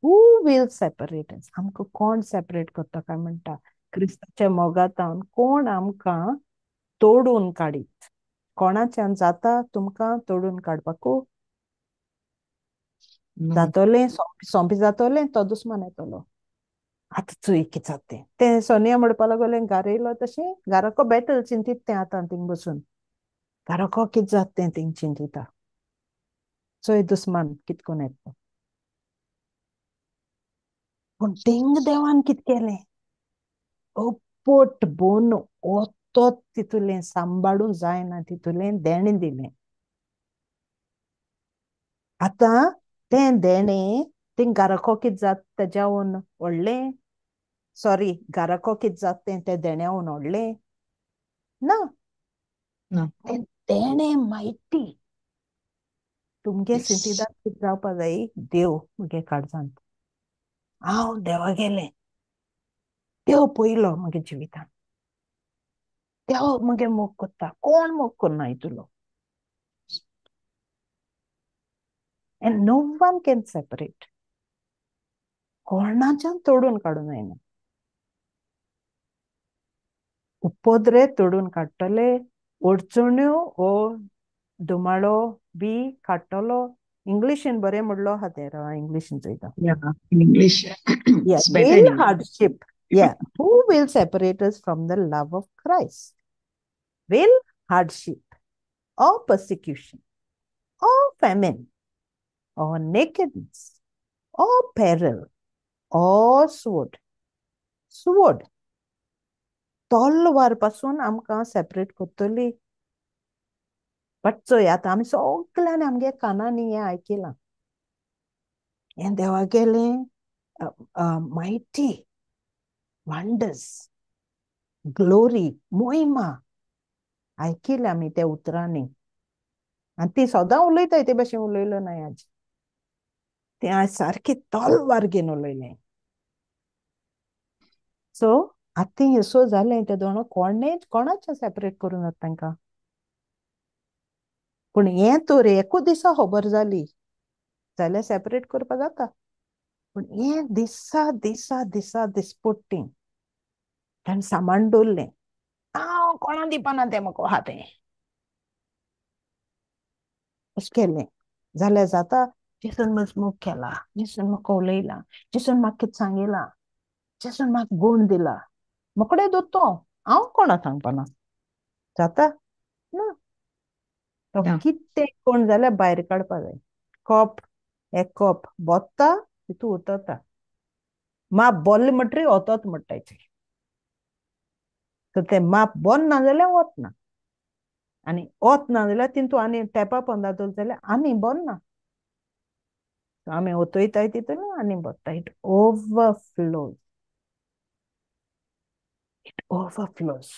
who will separate us? आमकां कोण सेपरेट करता काय म्हणटा? क्रिस्ताच्या मोगातावन कोण आमकां तोडून काडीत? कोणाच्यान जाता तुमकां तोडून काडपाकू? जातोलें, सोंपें जातोलें, तो दुस्मान येतलो. आतां चोय कितें जाता तें. तें सोनिया म्हणपा लागलें, घारा येयलो तशें घाराको बॅटल चिंतीत तें आतां थिंग बसून. घाराको कितें जाता तें थिंग चिंतिता. चोय दुस्मान कितें करून येता. पूण थिंग देवान कितें केलें, पोट बोन ओतोत तितूलें सांबाळूं जायना तितूलें देणें दिलें. आतां तें देणें थिंग घाराको कितें जाता तेज्यावन व्हडलें, सॉरी, घाराको कितें जाता तें तें देण्यावन व्हडलें ना, तें देणें माहिती. तुमगे सिंतिदार कितें जावपा जाय, देव म्हगे काळजांत, हांव देवा गेलें, देव पयलो म्हगे जिवितान, देव म्हगे मोग करता, कोण मोग करना हितूलो. And no one can separate. कोणाच्यान तोडून काडूं जायना. उपद्रे तोडून काडटले, अडचण्यो वो धुमाळो बी काडटलो, इंग्लिशीन बरें म्हणलो आहा तें, राव इंग्लिशीन चोयता. Yeah, in English. Yeah, It's better will in English. hardship. Yeah, who will separate us from the love of Christ? Will hardship or persecution or famine or nakedness or peril or sword? Sword. तलवार पासून आमकां separate करतली. But चोय आतां आमी सगळ्यांनी आमगे कानांनी हें आयकलां, हें देवा गेलें मायटी वंडर्स ग्लोरी मोहिमा आयकिलें आमी त्या उतरांनी. आनी ती सदां उलयताय ते भाशेन उलयलो ना आज, तें आज सारकी तलवार घेवन उलयलें. सो आतां हें सो जालें तें दोन कोणेच कोणाचें सेपरेट करूं जाता तांकां. पूण हें तर एकूच दिसा खबर जाली जाल्यार सेपरेट करपाक जाता, पूण हें दिसा दिसा दिसा दिसपट्टी ताणें सामान दवरलें, हांव कोणा दिवपाना तें म्हाका आहा तें अशें केलें जाल्यार जाता. जेसून म्हजो मोग केला, जेसून म्हाका उलयला, जेसून म्हाका कितें सांगिलां, जेसून म्हाका गूण दिला, मोकडे दोतो हांव कोणा सांगपाना जाता ना. तो कितें कोण जाल्यार भायर काडपा जाय. कप एक कप बोत्ता तितू उतरता, माप बोल्ले म्हणटरी ओतोत म्हणटाय, तर तें माप बोल ना जाल्यार वत ना, आनी वत ना जाल्यार तितू आनी टेपा पोंदा दवरलें जाल्यार आनी बोल ना, आमी ओतयताय तितून आनी बोत्ता. It overflows, it overflows.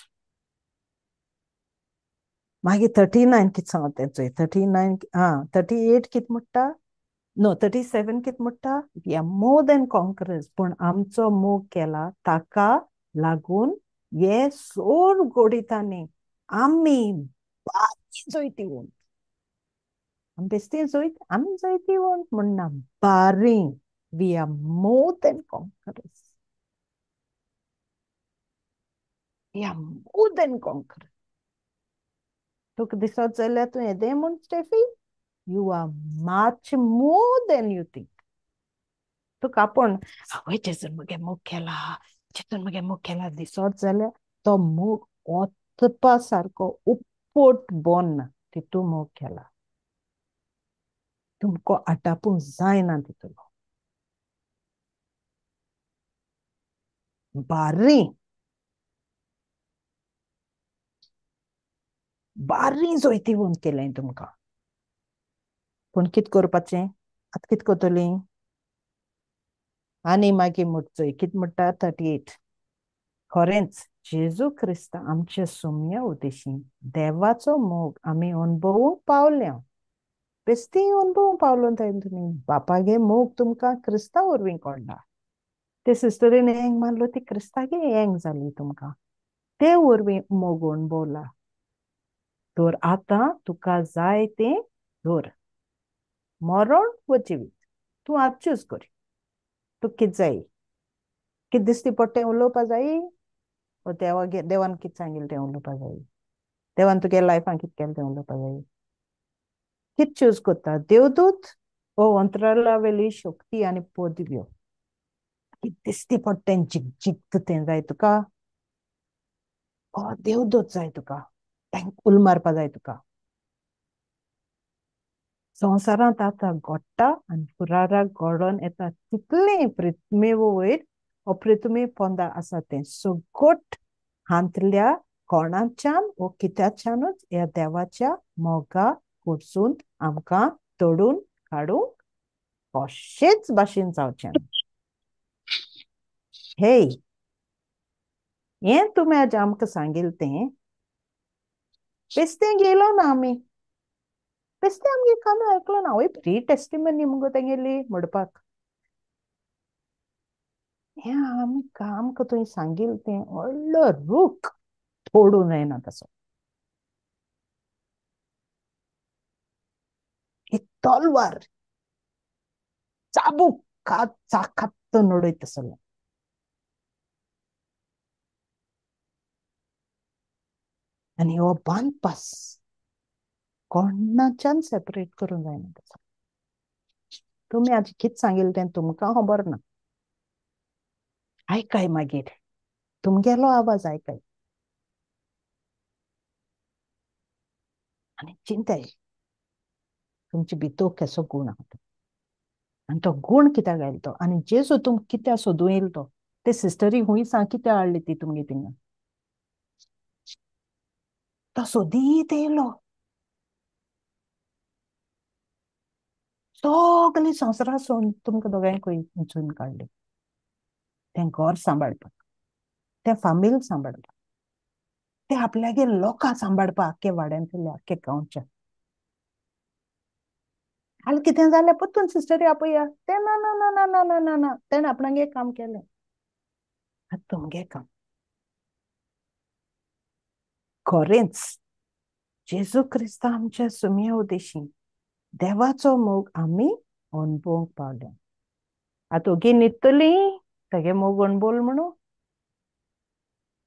मागीर 39 कितें सांगता तें चोय, 39 आं 38 कितें म्हणटा, नो 37 कितें म्हणटा, we are more than conquerors. पूण आमचो मोग केला ताका लागून हे सोर गोडितांनी आमी बारी जैतिवंत, आमी बेश्टी जैत, आमी जैतिवंत म्हणना, बारी, we are more than conquerors, we are more than conquerors. तुका दिसत जाल्यार तूं येदें म्हूण Steffi, you are much more than you think. तुका आपूण आवय जेजून म्हगे मोग केला, जेजून म्हगे मोग केला दिसत जाल्यार तो मोग ओतपा सारको उपट बोन तितू मोग केला, तुमकां आटापूंक जायना तितूलो. बारी बारी जैतिवंत केलें तुमकां. पूण कितें करपाचें आतां, कितें करतलीं? आनी मागीर चोय कितें म्हणटा 38, खरेंच जेजू क्रिस्त आमच्या सुम्या उद्देशी देवाचो मोग आमी अणभवूंक पावल्या, बेस्ती अणभवूंक पावलो तुमी. बापागे मोग तुमकां क्रिस्ता वरवीं कळ्ळा, ते सिस्टरीन एंग मारलो ती क्रिस्तागे एंग जाली तुमकां, ते वरवीं मोग अणभवला. तर आतां तुका जाय तें धर, मरण व जिवीत तूं आतां चूज कर, तुका कितें जाय, कितें दिसती पडटा तें उलोवपा जाय, वो देवा देवान कितें सांगिल्लें तें उलोवपा जाय, देवान तुगे लायफान कितें केलें तें उलोवपा जाय. कितें चूज करता, देवदूत वो अंतराळा वेली शक्ती आनी पदव्यो, कितें दिसती पडटा तें जिगजिगता तें जाय तुका, वो देवदूत जाय तुका, तांकां उल मारपा जाय तुका. संवसारांत आतां घडटा आनी फुडाराक घडोवन येता तितलें पृथ्वी वयर वो पृथ्वी पोंदा आसा तें सगट हांतल्या कोणाच्यान वो कित्याच्यानूच ह्या देवाच्या मोगा कडसून आमकां तोडून काडूंक कशेंच भाशेन जावचें ना. हेय, हें तुमी आज आमकां सांगिल्लें तें बेस्तें गेलो ना आमी, बेस्तें आमगे कानार आयकलो ना. हय फ्री टेस्टिमनी मुगो तेगेली म्हणपाक, हें आमी आमकां तुवें सांगिल्लें तें व्हडलो रूख तोडूं जायना तसो, एक तलवार चाबूक चाखात उडयता तसलो. आनी हो बांदपास कोणाच्यान सेपरेट करूंक जायना तसो. तुमी आज कितें सांगिल्लें तें तुमकां खबर ना. आयकाय मागीर तुमगेलो आवाज आयकाय आनी चिंताय तुमचे भितर कसो गूण आहा तो आनी तो गूण कित्याक आयलो तो आनी जेजू तुमकां कित्याक सोदूं येयलो तो. ते सिस्टरी हुंय सांग कित्याक हाडली ती तुमगे थिंगा, तो सोदीत येयलो. सगळी संवसारा सोडून तुमकां दोगांयकूय विंचून काडले तें घर सांबाळपाक, तें फामील सांबाळपाक, ते आपल्यागेर लोकां सांबाळपाक, आख्खे वाड्यांतल्या आख्खे गांवच्या. हाल कितें जालें परतून सिस्टरी आपया, तें ना ना ना ना ना ना ना ना, तेणें आपणागे काम केलें, आतां तुमगे काम. खरेंच जेजू क्रिस्ता आमच्या सुमया उदेशी देवाचो मोग आमी अणभवंक पावले. आतां ओगी न्हिदतली तागे मोग अणभवलो म्हणून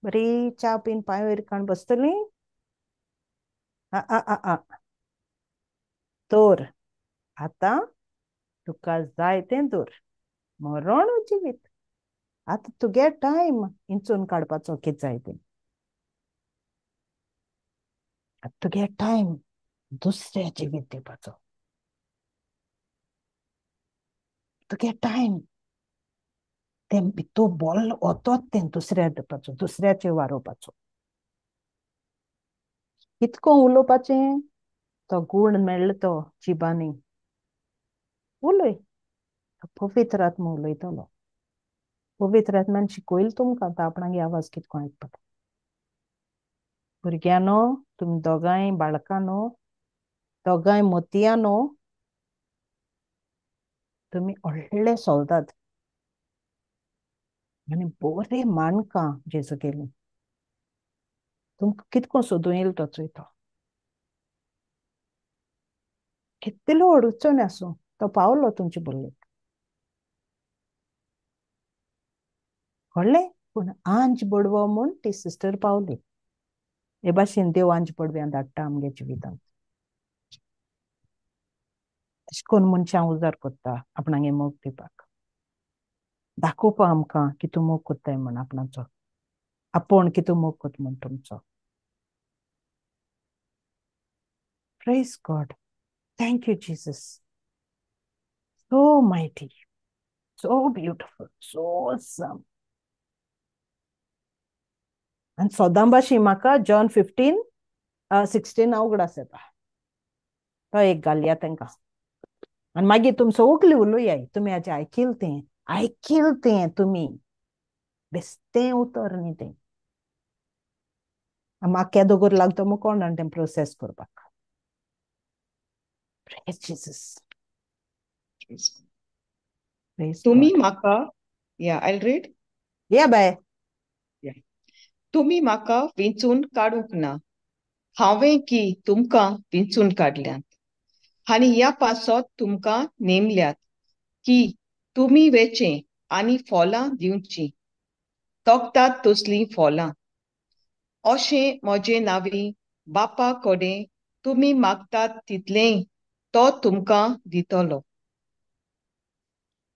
बरी च्या पीन पांय वयर काण बसतली. आ आ आ आ तर आतां तुका जाय तें दवर, मरण जिवीत. आतां तुगे टायम इंचून काडपाचो कितें जाय तें. आतां तुगे टायम दुसऱ्या जिवीत दिवपाचो, तुगे टायम तें भितर बोल वतोच तें दुसऱ्या दिवपाचो, दुसऱ्याचेर वारोवपाचो. कितको उलोवपाचें तो गूण मेळ्ळो तो जिबांनी उलय, पवित्र आत्मा उलयतलो. पवित्र आत्म्यान शिकयलो तुमकां आतां आपणागे आवाज कितको आयकपाक. भुरग्यांनो तुमी दोगांय बाळकांनो, दोगांय मोतयांनो, तुमी व्हडले सोल्दाद आनी बरे मानकां जेजू गेली. तुमकां कितको सोदूं येयलो तो चोयतो, कितलो अडचण आसूं तो पावलो तुमचे बोल्लेक, कळ्ळें? पूण आंज बडवो म्हूण ती सिस्टर पावली. हे भाशेन देव आंज बडव्यां धाडटा आमगे जिवितांत. अशें करून मनशां उजार करता आपणागे मोग दिवपाक, दाखोवपा आमकां की तूं मोग करताय म्हण आपणाचो, आपूण की तूं मोग करता म्हण तुमचो. Praise God. Thank you Jesus. So mighty, so beautiful, so awesome. आनी सदां भाशेन म्हाका जॉन 15:16 उगडास येता, तो एक घालया तांकां आनी मागीर तुमी सगळीं उलोयाय. तुमी हाजें आयकिल तें, आयकिल तें तुमी बेस्तें उतर न्ही तें. म्हाका केदो गोर लागतो मग कोण जाणा तें प्रोसेस करपाक. Praise Jesus. Praise तुमी God. म्हाका, या I read. या बाय. तुमी म्हाका विंचून काडूंक ना, हांवें की तुमकां विंचून काडल्यात आनी ह्या पासत तुमकां नेमल्यात की तुमी वेचें आनी फळां दिवचीं, तोखतात तसलीं फळां. अशें म्हजें नांवी बापा कडेन तुमी मागतात तितलेंय तो तुमकां दितलो.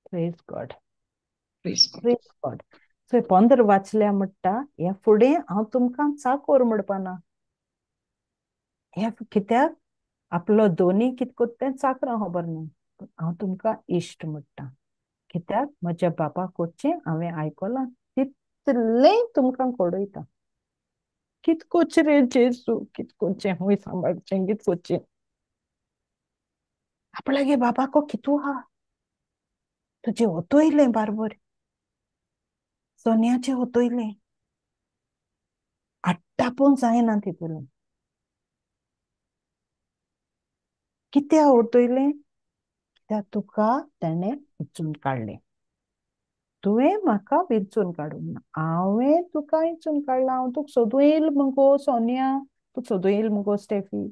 Praise God. Praise God. Praise God. So 15 वाचल्या म्हणटा ह्या फुडें हांव तुमकां चाकोर म्हणपाना. ह्या कित्याक आपलो दोनी कित कोत्ता तें चाकरां खबर ना, हांव तुमकां इश्ट म्हणटा. कित्याक म्हज्या बापा कोडचें हांवें आयकलां तितलें तुमकां कळयता. कित कोचें रे जेजू, कित कोचें हुंय सांबाळचें, कित कोचें आपणागे बाबाको कितू आहा, तुजें ओतयलें बारबर, सोन्याचें ओतयलें, आट्टापून जायना तितून. कित्याक ओतयलें? कित्याक तुका तेणें विंचून काडलें. तुवें म्हाका विंचून काडूंक ना, हांवें तुका विंचून काडलां. हांव तुका सोदूं येयल मुगो सोनिया, तुका सोदूं येयल मुगो स्टेफी,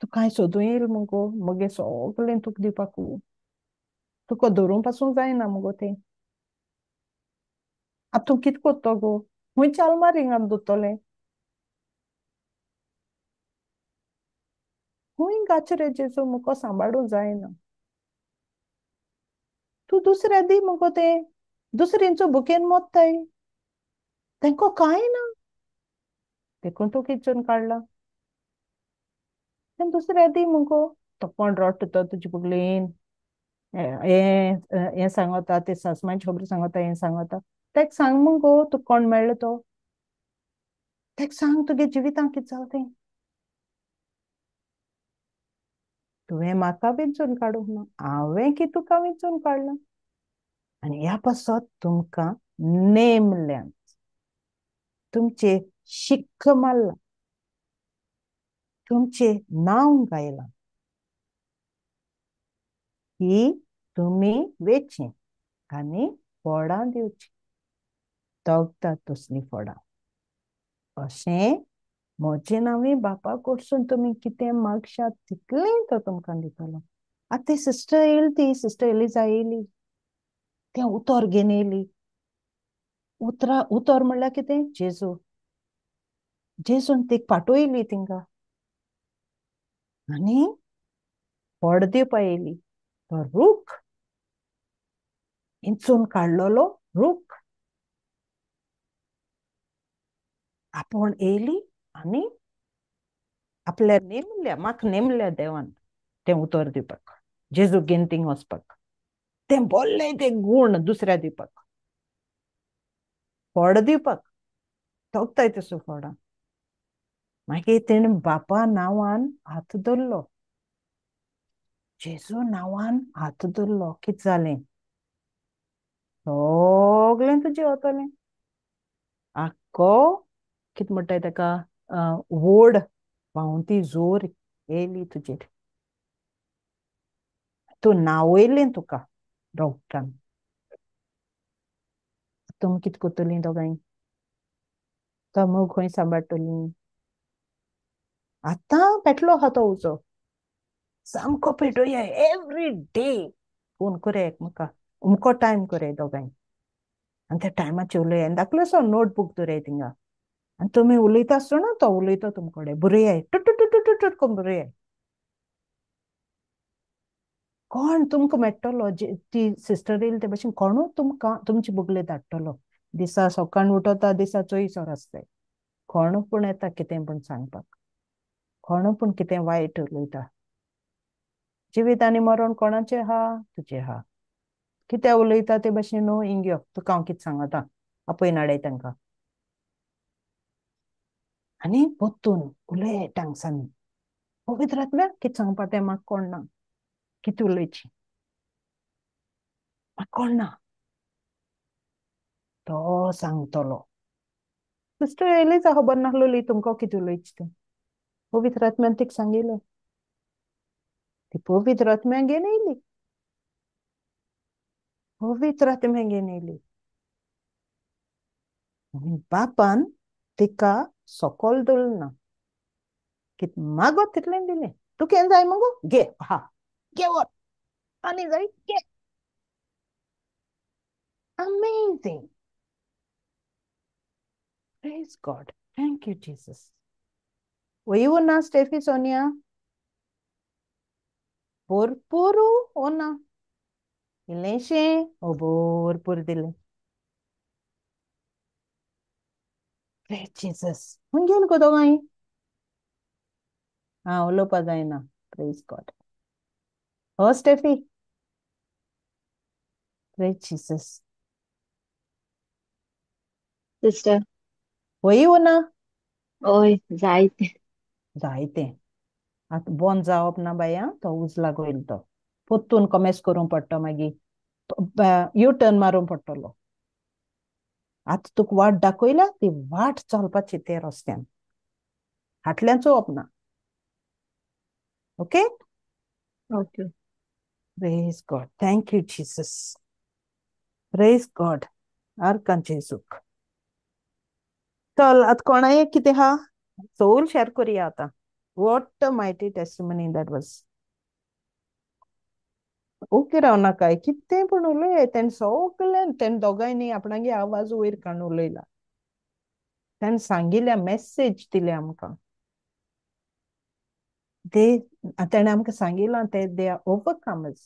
तुका हांवें सोदूं येयल मुगो, मगे सगळें तुका दिवपाकू, तुका धरूंक पासून जायना मुगो तें. आतां तूं कितें करतो गो, खंयच्या आलमारींत दोवरतलें, खूंय गाचरे जेजू मुको सांबाळूं जायना, तूं दुसऱ्या दी मुगो तें, दुसऱ्यांचो बुकेन मोत्ताय, तेंको कांय ना, देखून तूं किचून काडला. तें दुसऱ्या दी मुगो, तो कोण रोडटा तो तुजे बुगलेन हें हें सांगता, ते सासमांची खबर सांगता, हें सांगता, तेका सांग मुगो तुका कोण मेळ्ळो तो, तेका सांग तुगे जिवितांत कितें जालें तें. तुवें म्हाका विंचून काडूंक ना, हांवें की तुका विंचून काडलां, आनी ह्या पासत तुमकां नेमल्यात, तुमचे शिक्क मारला, तुमचें नांव गायलां ही तुमी वेचीं आनी फळां दिवचीं, तगता तसलीं फळां. अशें म्हजें नांवी बापा कडसून तुमी कितें मागशात तितलें तो तुमकां दितलो. आतां ती सिस्टर येयली, ती सिस्टर एलिजा येयली, तें उतर घेवन येयली. उतरा उतर म्हणल्यार कितें? जेजू. जेजून तीक पाटयली तिंगा आनी फळ दिवपा येयली. तो रूख इंचून काडलेलो रूख आपूण येयली आनी आपल्या नेमल्या, म्हाका नेमल्या देवान तें उतर दिवपाक, जेजू घेवन थिंग वचपाक, तें बोल्लें तें गूण दुसऱ्या दिवपाक, फळ दिवपाक, तोगताय तसो फळां. मागीर तेणें बापा नांवान हात धरलो, जेजू नांवान हात धरलो. कितें जालें? सगळें तुजें वतलें. आख्खो कितें म्हणटाय तेका, व्हड व्हांवती जोर येयली तुजेर, तूं नांवयलें तुका डॉक्टरान. तुमी कितें करतलीं दोगांय? तो मोग खंय सांबाळटलीं? आतां पेटलो आहा तो उजो, सामको पेटोया. एवरी डे फोन करया एकमेका, अमको टायम करया दोगांय, आनी त्या टायमाचेर उलया. आनी धाकलोसो नोटबूक दवराय थिंगा, आनी तुमी उलयता आसतना तो उलयता तुम कडेन, बरयाय टुट टुट टुट टुट करून बरयाय. कोण तुमकां मेळटलो, ती सिस्टर येयली ते भशेन कोणूच तुमकां तुमचे बुगले धाडटलो. दिसा सकाळ उठता दिसा चोयसर आसताय, कोणू पूण येता कितें पूण सांगपाक, कोणू पूण कितें वायट उलयता. जिवीत आनी मरण कोणाचें आहा? तुजें आहा. कितें उलयता ते भशेन न्हू, हिंग यो तुका हांव कितें सांगता, आपय नाडय तांकां. आनी पोत्तून उलय टांगसांनी, पवित्र आत्म्या कितें सांगपा तें म्हाका कोण ना, कितें उलयची म्हाका कोण ना, तो सांगतलो. सिस्टर एलिजा खबर नासलोली तुमकां कितें उलयची तें, पवित्र आत्म्यान तिका सांगिल्लें, ती पवित्र आत्म्या घेवन येयली, पवित्र आत्म्या घेवन येयली. बापान तिका सकल दवरलें ना, कितें मागत तितलें दिलें. तूं केन्ना जाय मुगो, घे हा घे व्हर, आनी जाय घे. Amazing. Praise God. Thank you Jesus. वयू ना स्टेफी सोनिया, भरपूर ना इल्लेंशें भरपूर दिलें. Praise Jesus. खंय गेल गो दोगांय? आं उलोवपा जायना. Praise God. हो स्टेफी, प्रेज जीसस. सिस्टर वय ना? ओय जायते जायते. आतां बंद जावप ना बाया, तो उजला गोयल तो पोत्तून कॉमेस करूंक पडटा, मागीर यू टर्न मारूंक पडटलो. आतां तुका वाट दाखयल्या ती वाट चलपाची ते रस्त्यान, फाटल्यान चोवप ना. Okay? Okay. Praise God. Thank you Jesus. Praise God. Arakan जेजूक. चल आतां कोणाय कितें आहा सोल शेअर करुया आतां. What a mighty testimony that was. Okay राव नाकाय, कितें पूण उलय तेणें सगळें, तेणें दोगांयनी आपणागे आवाज वयर काडून उलयला, तेणें सांगिल्ल्या मॅसेज दिल्या आमकां. ते तेणें आमकां सांगिलां ते they are overcomers.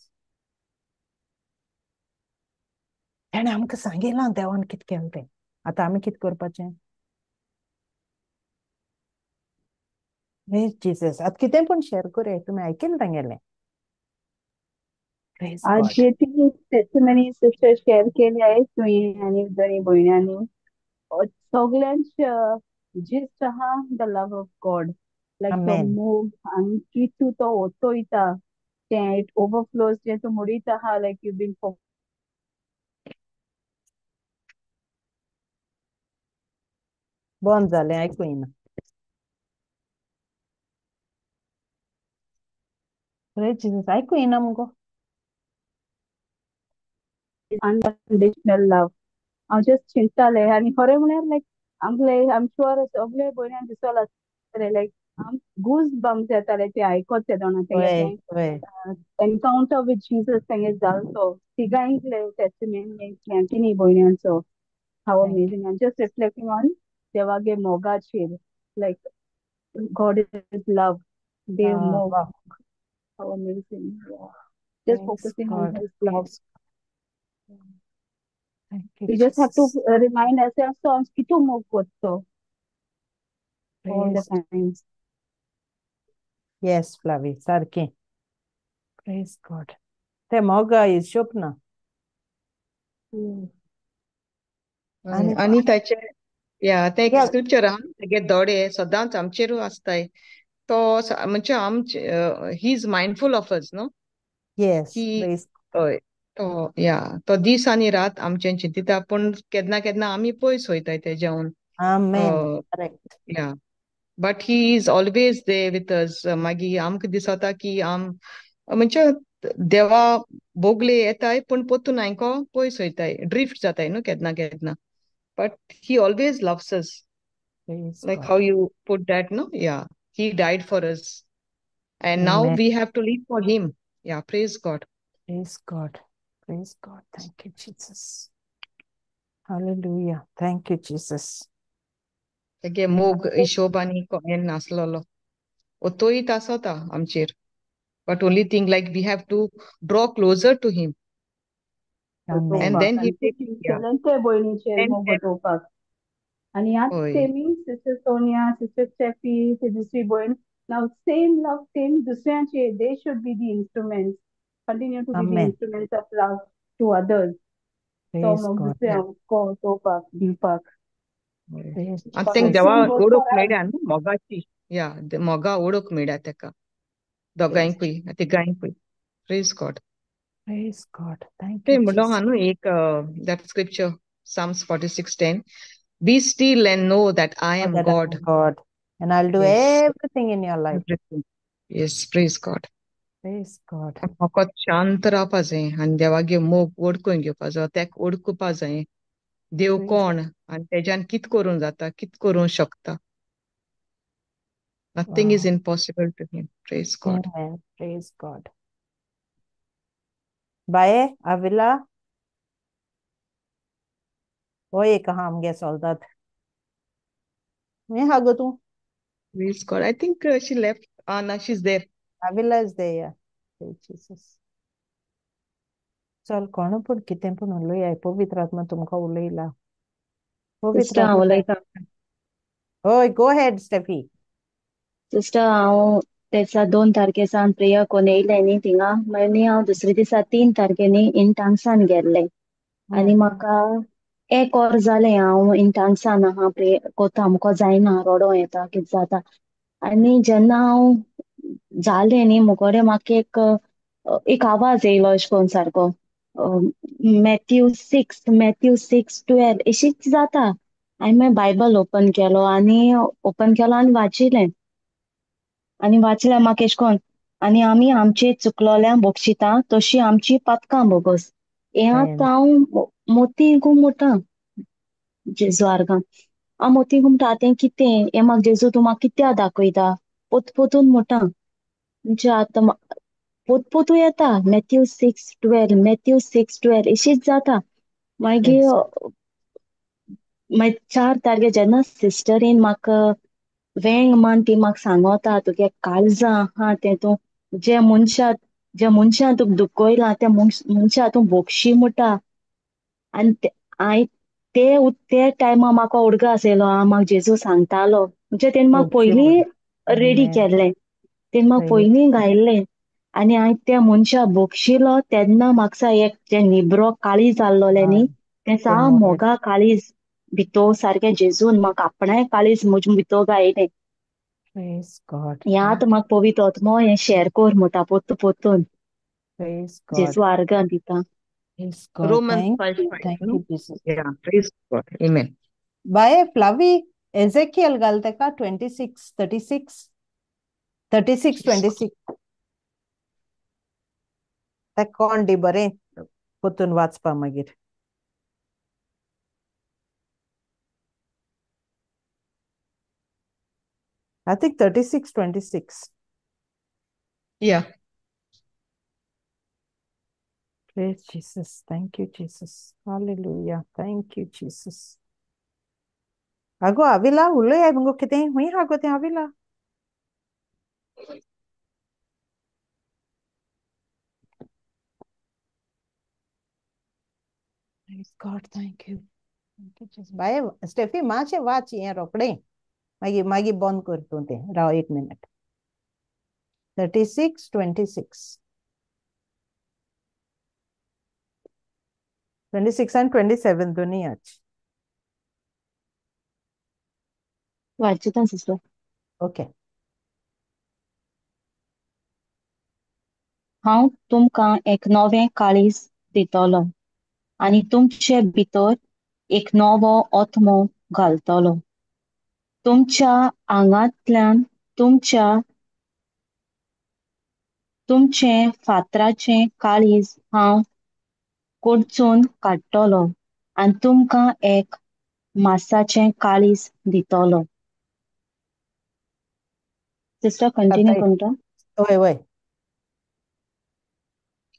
तेणें आमकां सांगिलां देवान कितें केलें तें. आतां आमी कितें करपाचें? जीसस. आतां कितें पूण शेअर करुया, तुमी आयकलें तांगेलें. प्रेज आज गॉड. जे ती टेस्टिमनी सिस्टर शेअर केली आहे तुवें आनी दोनी भयण्यांनी, सगल्यांच जिस्ट आहा the love of God, like तो आमेन. मोग आनी कितू तो ओतोयता तें it overflows, जें तूं म्हणीत आहा लायक you been बंद जालें, आयकूं येना. प्रेज जीसस. आयकूं येना मुगो. Unconditional love. हांव जस्ट चिंततालें आनी खरें म्हळ्यार लायक आमले I am sure सगळे भयण्यांक दिसोला आसतलें, लायक आम गूज बम्स येताले ते आयकोत तेदोना तेंगे वय तें वय. एनकाउंटर विथ जीसस तेंगे जालो तो तिगांयतले टेस्टिमनी तिनी भयण्यांचो. How thank you. Amazing. I am just reflecting on देवागे मोगाचेर, लायक गॉड is love, देव मोग. वा. How amazing. Just praise focusing on God. His love. Praise. Thank you We just have to Jesus. Remind ourselves so कितू मोग करतो all the praise. time. Yes Flavi, सारकें. प्रेज गॉड. ते मोगा हिशोब ना. आनी आनी ताचे या ते एक या स्क्रिप्चर आहा तेगे दोडे सदांच आमचेरूय आसताय. तो म्हणजे आमचे he is mindful of us न्हू. येस. ही प्रेज. हय तो या तो दीस आनी रात आमचें चिंतिता, पूण केन्ना केन्ना आमी पयस वयताय तेज्यावन. आमेन. Correct. Yeah but he is always there with us. मागीर आमकां दिसता की आम म्हणजे देवा बोगले येताय पूण पोतून आयको पयस वयताय, ड्रिफ्ट जाताय न्हू केन्ना केन्ना. But he always loves us. Praise like God. How you put that न्हू. Yeah he died for us and now Amen. We have to live for him. Yeah praise God. Praise God. Praise God. Thank you, Jesus. Hallelujah. Thank you, Jesus. तेगे मोग हिशोब आनी हें नासलेलो, तोय आसता आमचेर. But only thing like we have to draw closer to him. Amen. And then he आनी take या केलें ते भयणीचेर मोग वतोवपाक. आनी ह्याच हय semi sister Sonia, sister Steffi, ती दुसरी भयण, नाव सेम लव सेम दुसऱ्यांचे, they should be the instruments, continue to be the Amen. Instruments of love to others. तो Praise मोग God. दुसऱ्यांक वतोवपाक दिवपाक. Praise आनी तेंक Jesus. देवा सेम गोज ओळख फॉर मेळ्ळ्या न्हू मोगाची. या मोगा ओळख मेळ्ळ्या तेका दोगांयकूय तिगांयकूय. Praise God. Praise God. Thank ते you, म्हणलो Jesus. हा न्हू एक that scripture Psalms 46:10, be still and know that I Know am that I am God. God, and I'll do Yes. everything in your life. Everything. Yes, praise God. Praise God. फकत शांत रावपा जाय आनी देवागे मोग ओडकून घेवपा जाय, तेका ओडकुपा जाय. देव Praise. कोण आनी तेज्यान कित करूंक जाता, कित करूंक शकता. Nothing is Wow. Impossible to him. Praise God. Amen. Praise God. Bye, Avila. ओय एक आहा आमगे सोल्दाद. हें हा गो तूं. Praise God. I think she left. No, she's there. Avila is there, yeah. Praise Jesus. चल कोण पूण कितें पूण उलया, पवित्र आत्मा तुमकां उलयला. पवित्र सिस्टर हांव आत्मा. उलयतां. हय, गो हेड स्टेफी. सिस्टर हांव तेचा 2 तारखे सावन प्रेयर कोन्न येयलें न्ही थिंगा, मागीर न्ही हांव दुसरे दिसा 3 तारखे न्ही इन टांग्सान गेल्लें. आनी म्हाका 1 वर जालें हांव इन टांग्सान आहा, प्रेयर कोत्ता आमकां जायना, रडों येता कितें जाता. आनी जेन्ना हांव जालें न्ही मुकोडे म्हाका एक आवाज येयलो अशें करून सारको, मॅथ्यू 6:12 अशीच जाता. हांवें मागीर बायबल ओपन केलो आनी ओपन केलो आनी वाचिलें. आनी वाचलें म्हाका एशें कोन्न, आनी आमी आमचे चुकलोल्या बक्षिता तशी आमची पातकां बोगस. हें आतां हांव मोती घुमटा जेजू आर्गां, हांव मोती घुमटा आतां कितें हें म्हाका जेजू तूं म्हाका कित्याक दाखयता, पोत पोतून म्हणटा. म्हणजे आतां पोत पोतू येता मॅथ्यू 6:12, मॅथ्यू 6:12 अशीच जाता. मागीर मागीर 4 तारखे जेन्ना सिस्टरीन म्हाका वेंग मान ती म्हाका सांगोता तुगे काळजां आहा तें तूं जे मनशा ज्या मनशान तुका दुखयलां त्या मनशा तूं भोगशी म्हणटा. आनी हांवें ते ते टायमार म्हाका उडगास येयलो आं म्हाका जेजू सांगतालो. म्हणजे तेणें म्हाका भोगशी पयलीं म्हूण. रेडी आमेन. केल्लें, तेणें म्हाका प्रेज पयलीं गॉड. घायल्लें. आनी हांवें त्या मनशा भोगशिलो तेन्ना म्हाका एक जें निबरो काळीज आहलोलें न्ही तें ते सा मोगाचे. मोगा काळीज भितर सारकें जेजून म्हाका आपणाय काळीज म्हजे भितर घायलें. प्रेज गॉड. हें आतां thank you. म्हाका पवित्र आत्मो हें शेअर कर म्हणटा पोत्तू पोत्तून. प्रेज गॉड. जेजू आर्गां दिता. Praise God. Romans thank 5 you. 5, thank no? You Jesus. Yeah, praise God. Amen. बाये फ्लावी, एझेकियल घाल तेका 26 36 36 26. तेका कोण दी बरें पोतून वाचपा मागीर. I think 36 26. Yeah. Praise Jesus. Thank you, Jesus. Hallelujah. Thank you, Jesus. आगो आविला उलय मुगो कितें हुंय आगो तें आविला. Praise God. Thank you. Thank you, Jesus. बाये स्टेफी मातशें वाच हें रोखडें, मागीर मागीर बंद कर तूं तें. राव एक मिनट. 36 26 26 आनी 27 दोनूय वाच. वाचिता सिस्टर. ओके. हांव तुमकां एक नवें काळीज दितलो आनी तुमचे भितर एक नवो आत्मो घालतलो. तुमच्या आंगांतल्यान तुमच्या तुमचें फातराचें काळीज हांव कोडचून काडटलो आनी तुमकां एक मासाचें काळीज दितलो. सिस्टर कंटिन्यू आतां करता. वय वय.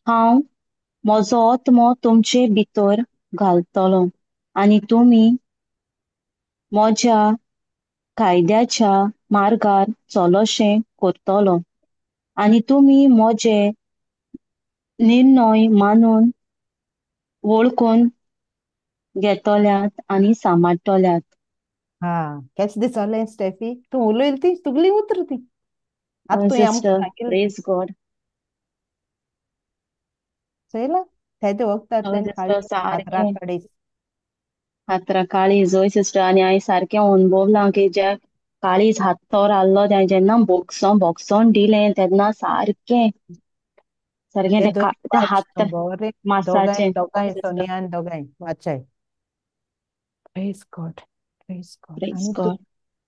हांव म्हजो आत्मो तुमचे भितर घालतलो आनी तुमी म्हज्या कायद्याच्या मार्गार चलोशें करतलो आनी तुमी म्हजे निर्णय मानून वळखून घेतल्यात आनी सांबाळटल्यात. हा केस दिसलें स्टेफी, तूं उलयली ती तुगली उतर ती. आतां हय तुवें आमकां सिस्टर, सांगिल्लें. प्रेज गॉड. चोयलां तेदे हय वखदांतल्यान सिस्टर, काळीज फातरा सारकें काडीज. हातरा काळीज. हय सिस्टर, आनी हांवें सारकें अणभवलां की ज्या काळीज हातोर आहलो तें जेन्ना भोगसोन भोगसोन दिलें तेन्ना सारकें सारकें ते तें दोनी त्या वाच हात तूं बरें. दोगांय मासाचें. हय दोगांय सिस्टर. सोनिया आनी दोगांय वाचाय. Praise God. Praise God. Praise आनी गॉड.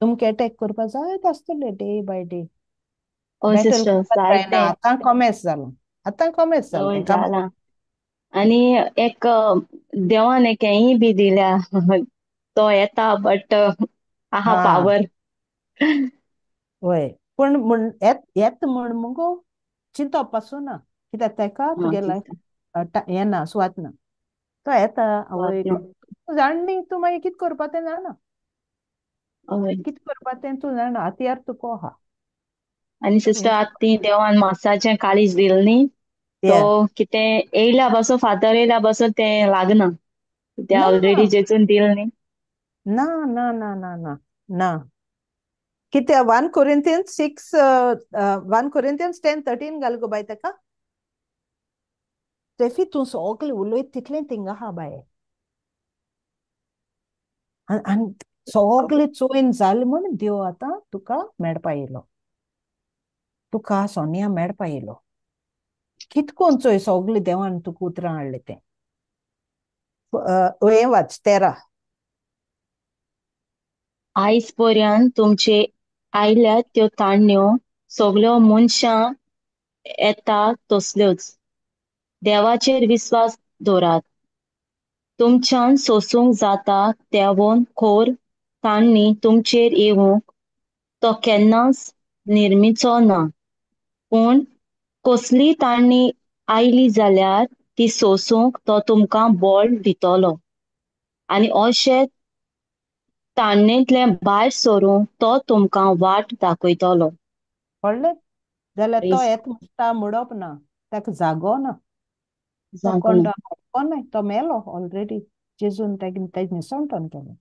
तुमकां एटॅक करपा जायत आसतलें डे बाय डे. हय बॅटल सिस्टर, करपाक जायना. जायतें. आतां कॉमेस जालां, आतां कॉमेस जालां हय तें कामां. जालां. आनी एक देवान एक हेंय बी दिल्या. तो येता बट आहा हा पावर. वय पूण म्हण येत येत म्हण मुगो चिंतप पासून ना, कित्याक तेका हा तुगे सिस्टर. लायफ हें ना, सुवात ना. तो येता आवय तूं जाण न्ही, तूं मागीर कित करपा तें जाणा, हय. कित करपा तें तूं जाणा, हत्यार तुका आहा. आनी सिस्टर आतां ती देवान मासाचें काळीज दिलें न्ही, सो या कितें येयल्या पासून फातर येयल्या पासून तें लागना, ते ना ऑलरेडी जेजून दिलें न्ही. ना ना ना ना ना ना. कित्या 1 Corinthians 6 1 Corinthians 10 13 घाल गो बाय तेका. स्टेफी तूं सगळें उलयत तितलें थिंगा आहा बाये. आनी सगळें चोयन जालें म्हण देव आतां तुका मेळपा येयलो, तुका सोनिया मेळपा येयलो. कितकोन चोय सगळें देवान तुका उतरां हाडलें तें. हें वाच 13. आयज पर्यंत तुमचे आयल्यात त्यो ताण्यो सगल्यो मनशां येता तसल्योच. देवाचेर विस्वास दवरात, तुमच्यान सोसूंक जाता तेवोन खोर तांणी तुमचेर येवंक तो केन्नाच निर्मिचो ना. पूण कसली तांणी आयली जाल्यार ती सोसूंक तो तुमकां बळ दितलो आनी अशें तान्नेंतले भायर सरूंक तो तुमकां वाट दाखयतलो. कळ्ळें? जाल्यार तो प्रेज येत म्हणटा म्हणप ना, ताका जागो ना, तो जागो कोण ना. कोण तो मेलो ऑलरेडी. जेजून ताका तेज निसणटोन केलें.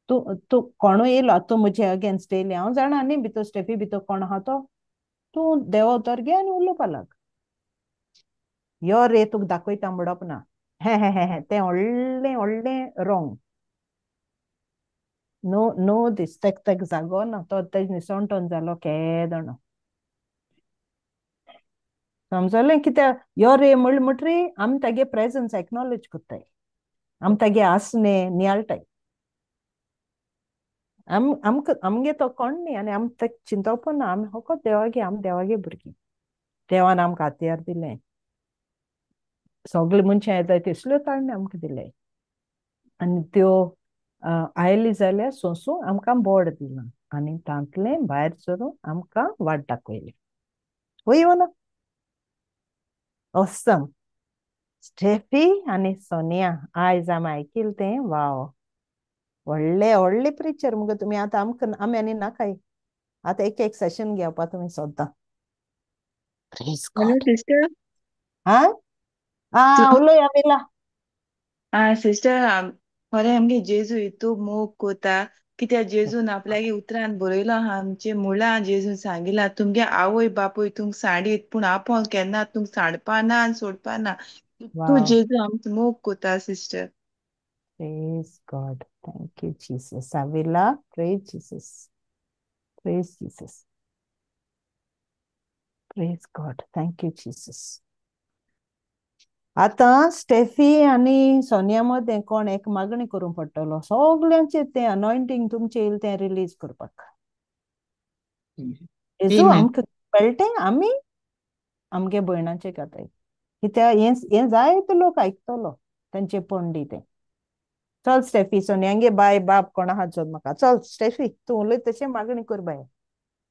तूं तूं कोणूय येयलो तूं म्हजे अगेन्स्ट येयलें हांव जाणा न्ही भितर स्टेफी भितर कोण आहा तो, तूं देवा उतर घे आनी उलोवपा लाग. यो रे तुका दाखयता म्हणप ना. हें हें हें हें तें व्हडलें व्हडलें रोंग. नो नो दीस तेक तेक जागो ना, तो तेज निसणटोन जालो केदोणो. समजलें? कित्याक यो रे म्हणलें म्हणटरी आमी तागे प्रेजन्स एक्नॉलेज करताय, आमी तागे आसणें नियाळटाय. आम आमकां आमगे तो कोण न्ही आनी आम तेका चिंतप ना. आमी फकत देवागे, आमी देवागे भुरगीं. देवान आमकां हातयार दिलें, सगळे मनशां येताय तसल्यो ताणें आमकां दिले आनी त्यो आयली जाल्यार सोंसूं आमकां बोर्ड दिलां आनी तांतलें भायर सरून आमकां वाट दाखयली. वय ना? ऑसम. स्टेफी आनी सोनिया आयज आमी आयकिल तें वाव, व्हडले व्हडले प्रिचर मुगो तुमी. आतां आमकां आमी आनी नाकाय, आतां एक एक सेशन घेवपा तुमी सोदता. प्रेज हॅलो गॉड. सिस्टर. हा आ उलोय आवेला. आ सिस्टर, खरें आमगे जेजू इतू मोग कोता. कित्याक जेजून आपल्यागे उतरान बरयलो आहा, आमचे मुळां जेजून सांगिलां तुमगे आवय बापूय तुमकां सांडीत पूण आपूण केन्ना तुमकां सांडपा ना आनी सोडपा ना. तूं वाव, जेजू आमचो मोग कोता sister. Praise God. Thank you Jesus. Avila, praise Jesus, praise Jesus, praise God. Thank you Jesus. आतां स्टेफी आनी सोनिया मदें कोण एक मागणी करूंक पडटलो सगल्यांचें तें अनॉयंटींग तुमचें येयलें तें रिलीज करपाक. जेजू Amen. आमकां कळटें आमी आमगे भयणाचें खाताय कित्याक हें हें जायते लोक आयकतलो तांचे पंडी तें. चल स्टेफी, सोनियांगे बाय बाप कोणा हात सोद म्हाका. चल स्टेफी, तूं उलय तशें मागणी कर बाय.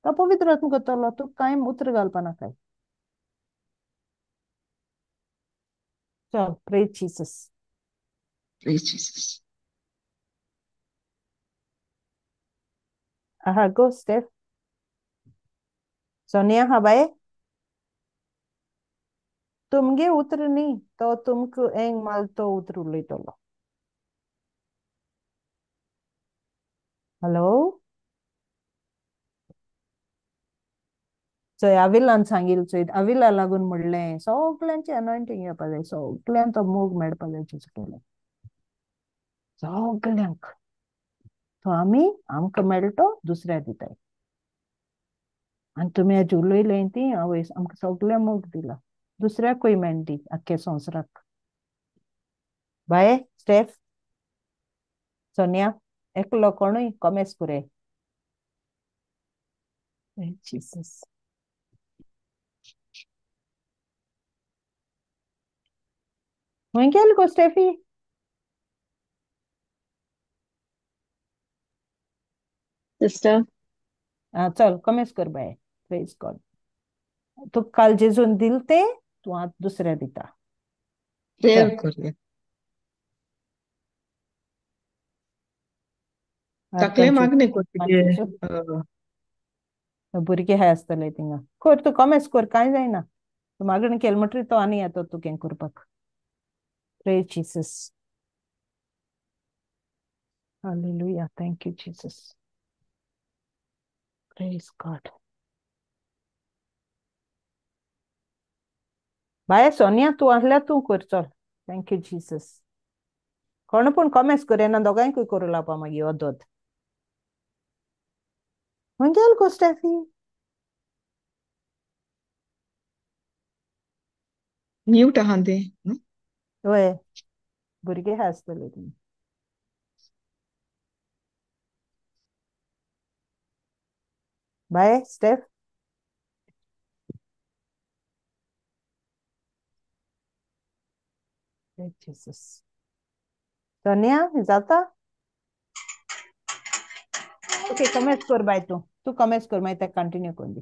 तो पवित्र आत्मा करतलो, तूं कांय उतर घालपा नाकाय. चल, praise Jesus. Praise Jesus. आहा गो स्टेफ. सोनिया हा बाय, तुमगे उतर न्ही तो तुमकां एंग माल तो उतर उलयतलो. हॅलो, चोय आविलान सांगील, चोय आविला लागून म्हणलें सगल्यांचें अनॉयंटींग येवपा जाय, सगल्यांक तो मोग मेळपा जाय जेजू केलें सगल्यांक. तो आमी आमकां मेळटो दुसऱ्या दिताय. आनी तुमी आज उलयलें ती आवय आमकां सगळ्यांक मोग दिला, दुसऱ्याकूय मेळटी आख्खे संवसाराक. बाये स्टेफ, सोनिया, एकलो कोणूय कॉमेस पुरे. जीसस. खंय गेल गो स्टेफी? सिस्टर, आं चल कॉमेस कर बाये. प्रेज गॉड. तुका काल जेजून दिल तें तूं आतां दुसऱ्या दिता. प्रेयर चल करूया. ताकले आरत्यांची मागणी कर जेजू भुरगे हाय आसतले थिंगा. कर तूं कॉमेस कर, कांय जायना. तूं मागणी केली म्हणटरी तो आनी येतो तुका हें करपाक. Praise Jesus. Hallelujah. Thank you Jesus. Praise God. बाये सोनिया तूं आसल्यार तूं कर. चल, thank you Jesus. कोण पूण कॉमेस कर ना, दोगांयकूय करूं लावपा मागीर अदोद. खंय गेल गो स्टेफी? म्यूट आहा तें. वय भुरगे आहा आसतले ती. बाय स्टेफ. जीसस. सोनिया जाता? ओके, कमेंट कर बाय तूं, तूं कमेंट कर मागीर तें कंटिन्यू करून दी.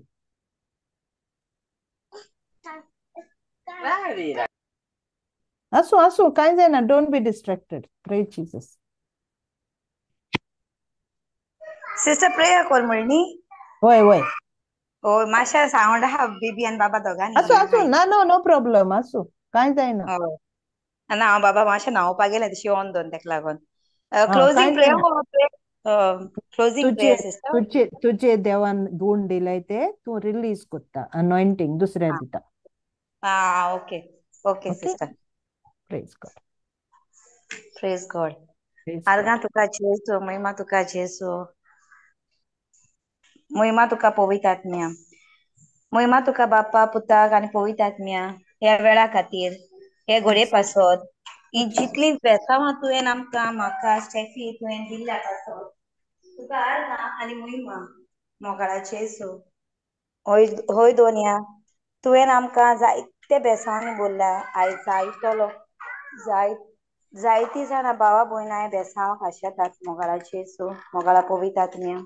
आसूं आसूं, कांय जायना, don't be distracted. Praise Jesus. Sister prayer कोर म्हणली वय वय. ओ मातशें सावंड आहा बेबी आनी बाबा दोगांनी. आसूं आसूं, ना नो नो प्रॉब्लम, आसूं, कांय जायना. हय ना, हांव बाबा मातशें न्हांवपाक गेलें तशी ऑन दोन तेका लागून. आं, क्लोजींग कांय प्रेयर, जायना. क्लोजींग तुजे प्रेयर सिस्टर. तुजे तुजे देवान गुण दिलाय ते तूं रिलीज करता, अनॉयंटींग दुसऱ्या दिता. आं, okay okay okay, sister. Praise God. Praise God. Praise God. आर्गां तुका जेजू, महिमा तुका जेजू, महिमा तुका पवित्र आत्म्या, महिमा तुका बाप्पा पुताक आनी पवित्र आत्म्या. ह्या वेळा खातीर, हे घोडये पासत, ही जितली बेसांवां तुवें आमकां, म्हाका स्टेफी तुवें दिल्ल्या पासत तुका आर्गां आनी महिमा मोगाळाचे जेजू. हय हय दोनया, तुवें आमकां जायते बेसांवांनी बोल्ला आयज, जायतलो जाय जायतीं जाणां भावा भयणां बेसांवाक आशेतात मोगाळाचे जेजू, मोगाळा पवित्र आत्म्या.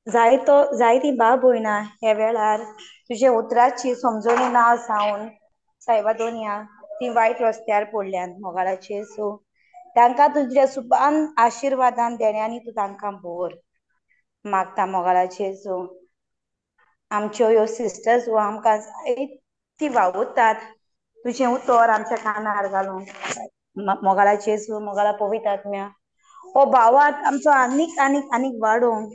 जायतो जायतीं भाव भयणां ह्या वेळार तुजे उतराची समजणी ना जावन सायबा दोनया ती वायट रस्त्यार पडल्यान मोगाळाचे जेजू. तांकां तुज्या सुबान आशिर्वादान देण्यांनी तूं तांकां भर मागता मोगाळाचे जेजू. आमच्यो ह्यो सिस्टर्स वो आमकां जायती वावुरतात तुजें उतर आमच्या कानार घालून मोगाळाचे जेजू, मोगाळा पवित्र आत्म्या. हो भावात आमचो आनीक आनीक आनीक वाडोवंक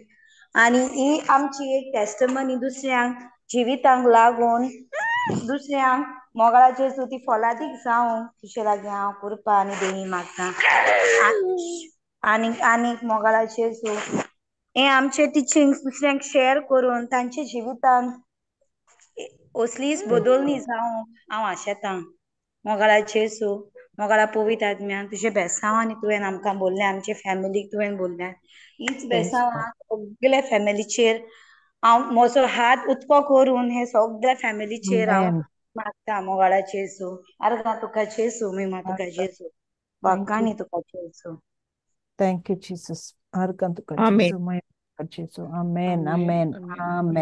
आनी ही आमची एक टेस्टमनी दुसऱ्यांक जिवितांक लागून दुसऱ्यांक मोगाळाचे जेजू ती फॉलादीक जावंक तुजे लागीं हांव कृपा आनी देणी मागता. आनीक आनीक मोगाळाचे जेजू हे आमचे टिचींग दुसऱ्यांक शेअर करून तांच्या जिवितांत असलीच बदलणी जावंक हांव आशेतां मोगाळाचे जेजू, मोगाळा पवित्र आत्म्या. तुजे बेसांवांनी तुवें आमकां बोल्लें, आमचे फॅमिलीक तुवें बोल्लें, हीच प्रेज बेसांवां गॉड. सगल्या फॅमिलीचेर हांव म्हजो हात उदको करून हे सगल्या फॅमिलीचेर हांव आमेन. मागता मोगाळाचे जेजू. आर्गां तुका जेजू, महिमा तुका जेजू, thank you. वाकाणी तुका जेजू. Thank you Jesus. आर्गां तुका आमेन. जेजू, महिमा तुका जेजू. आमेन आमेन आमेन आमेन. आमेन.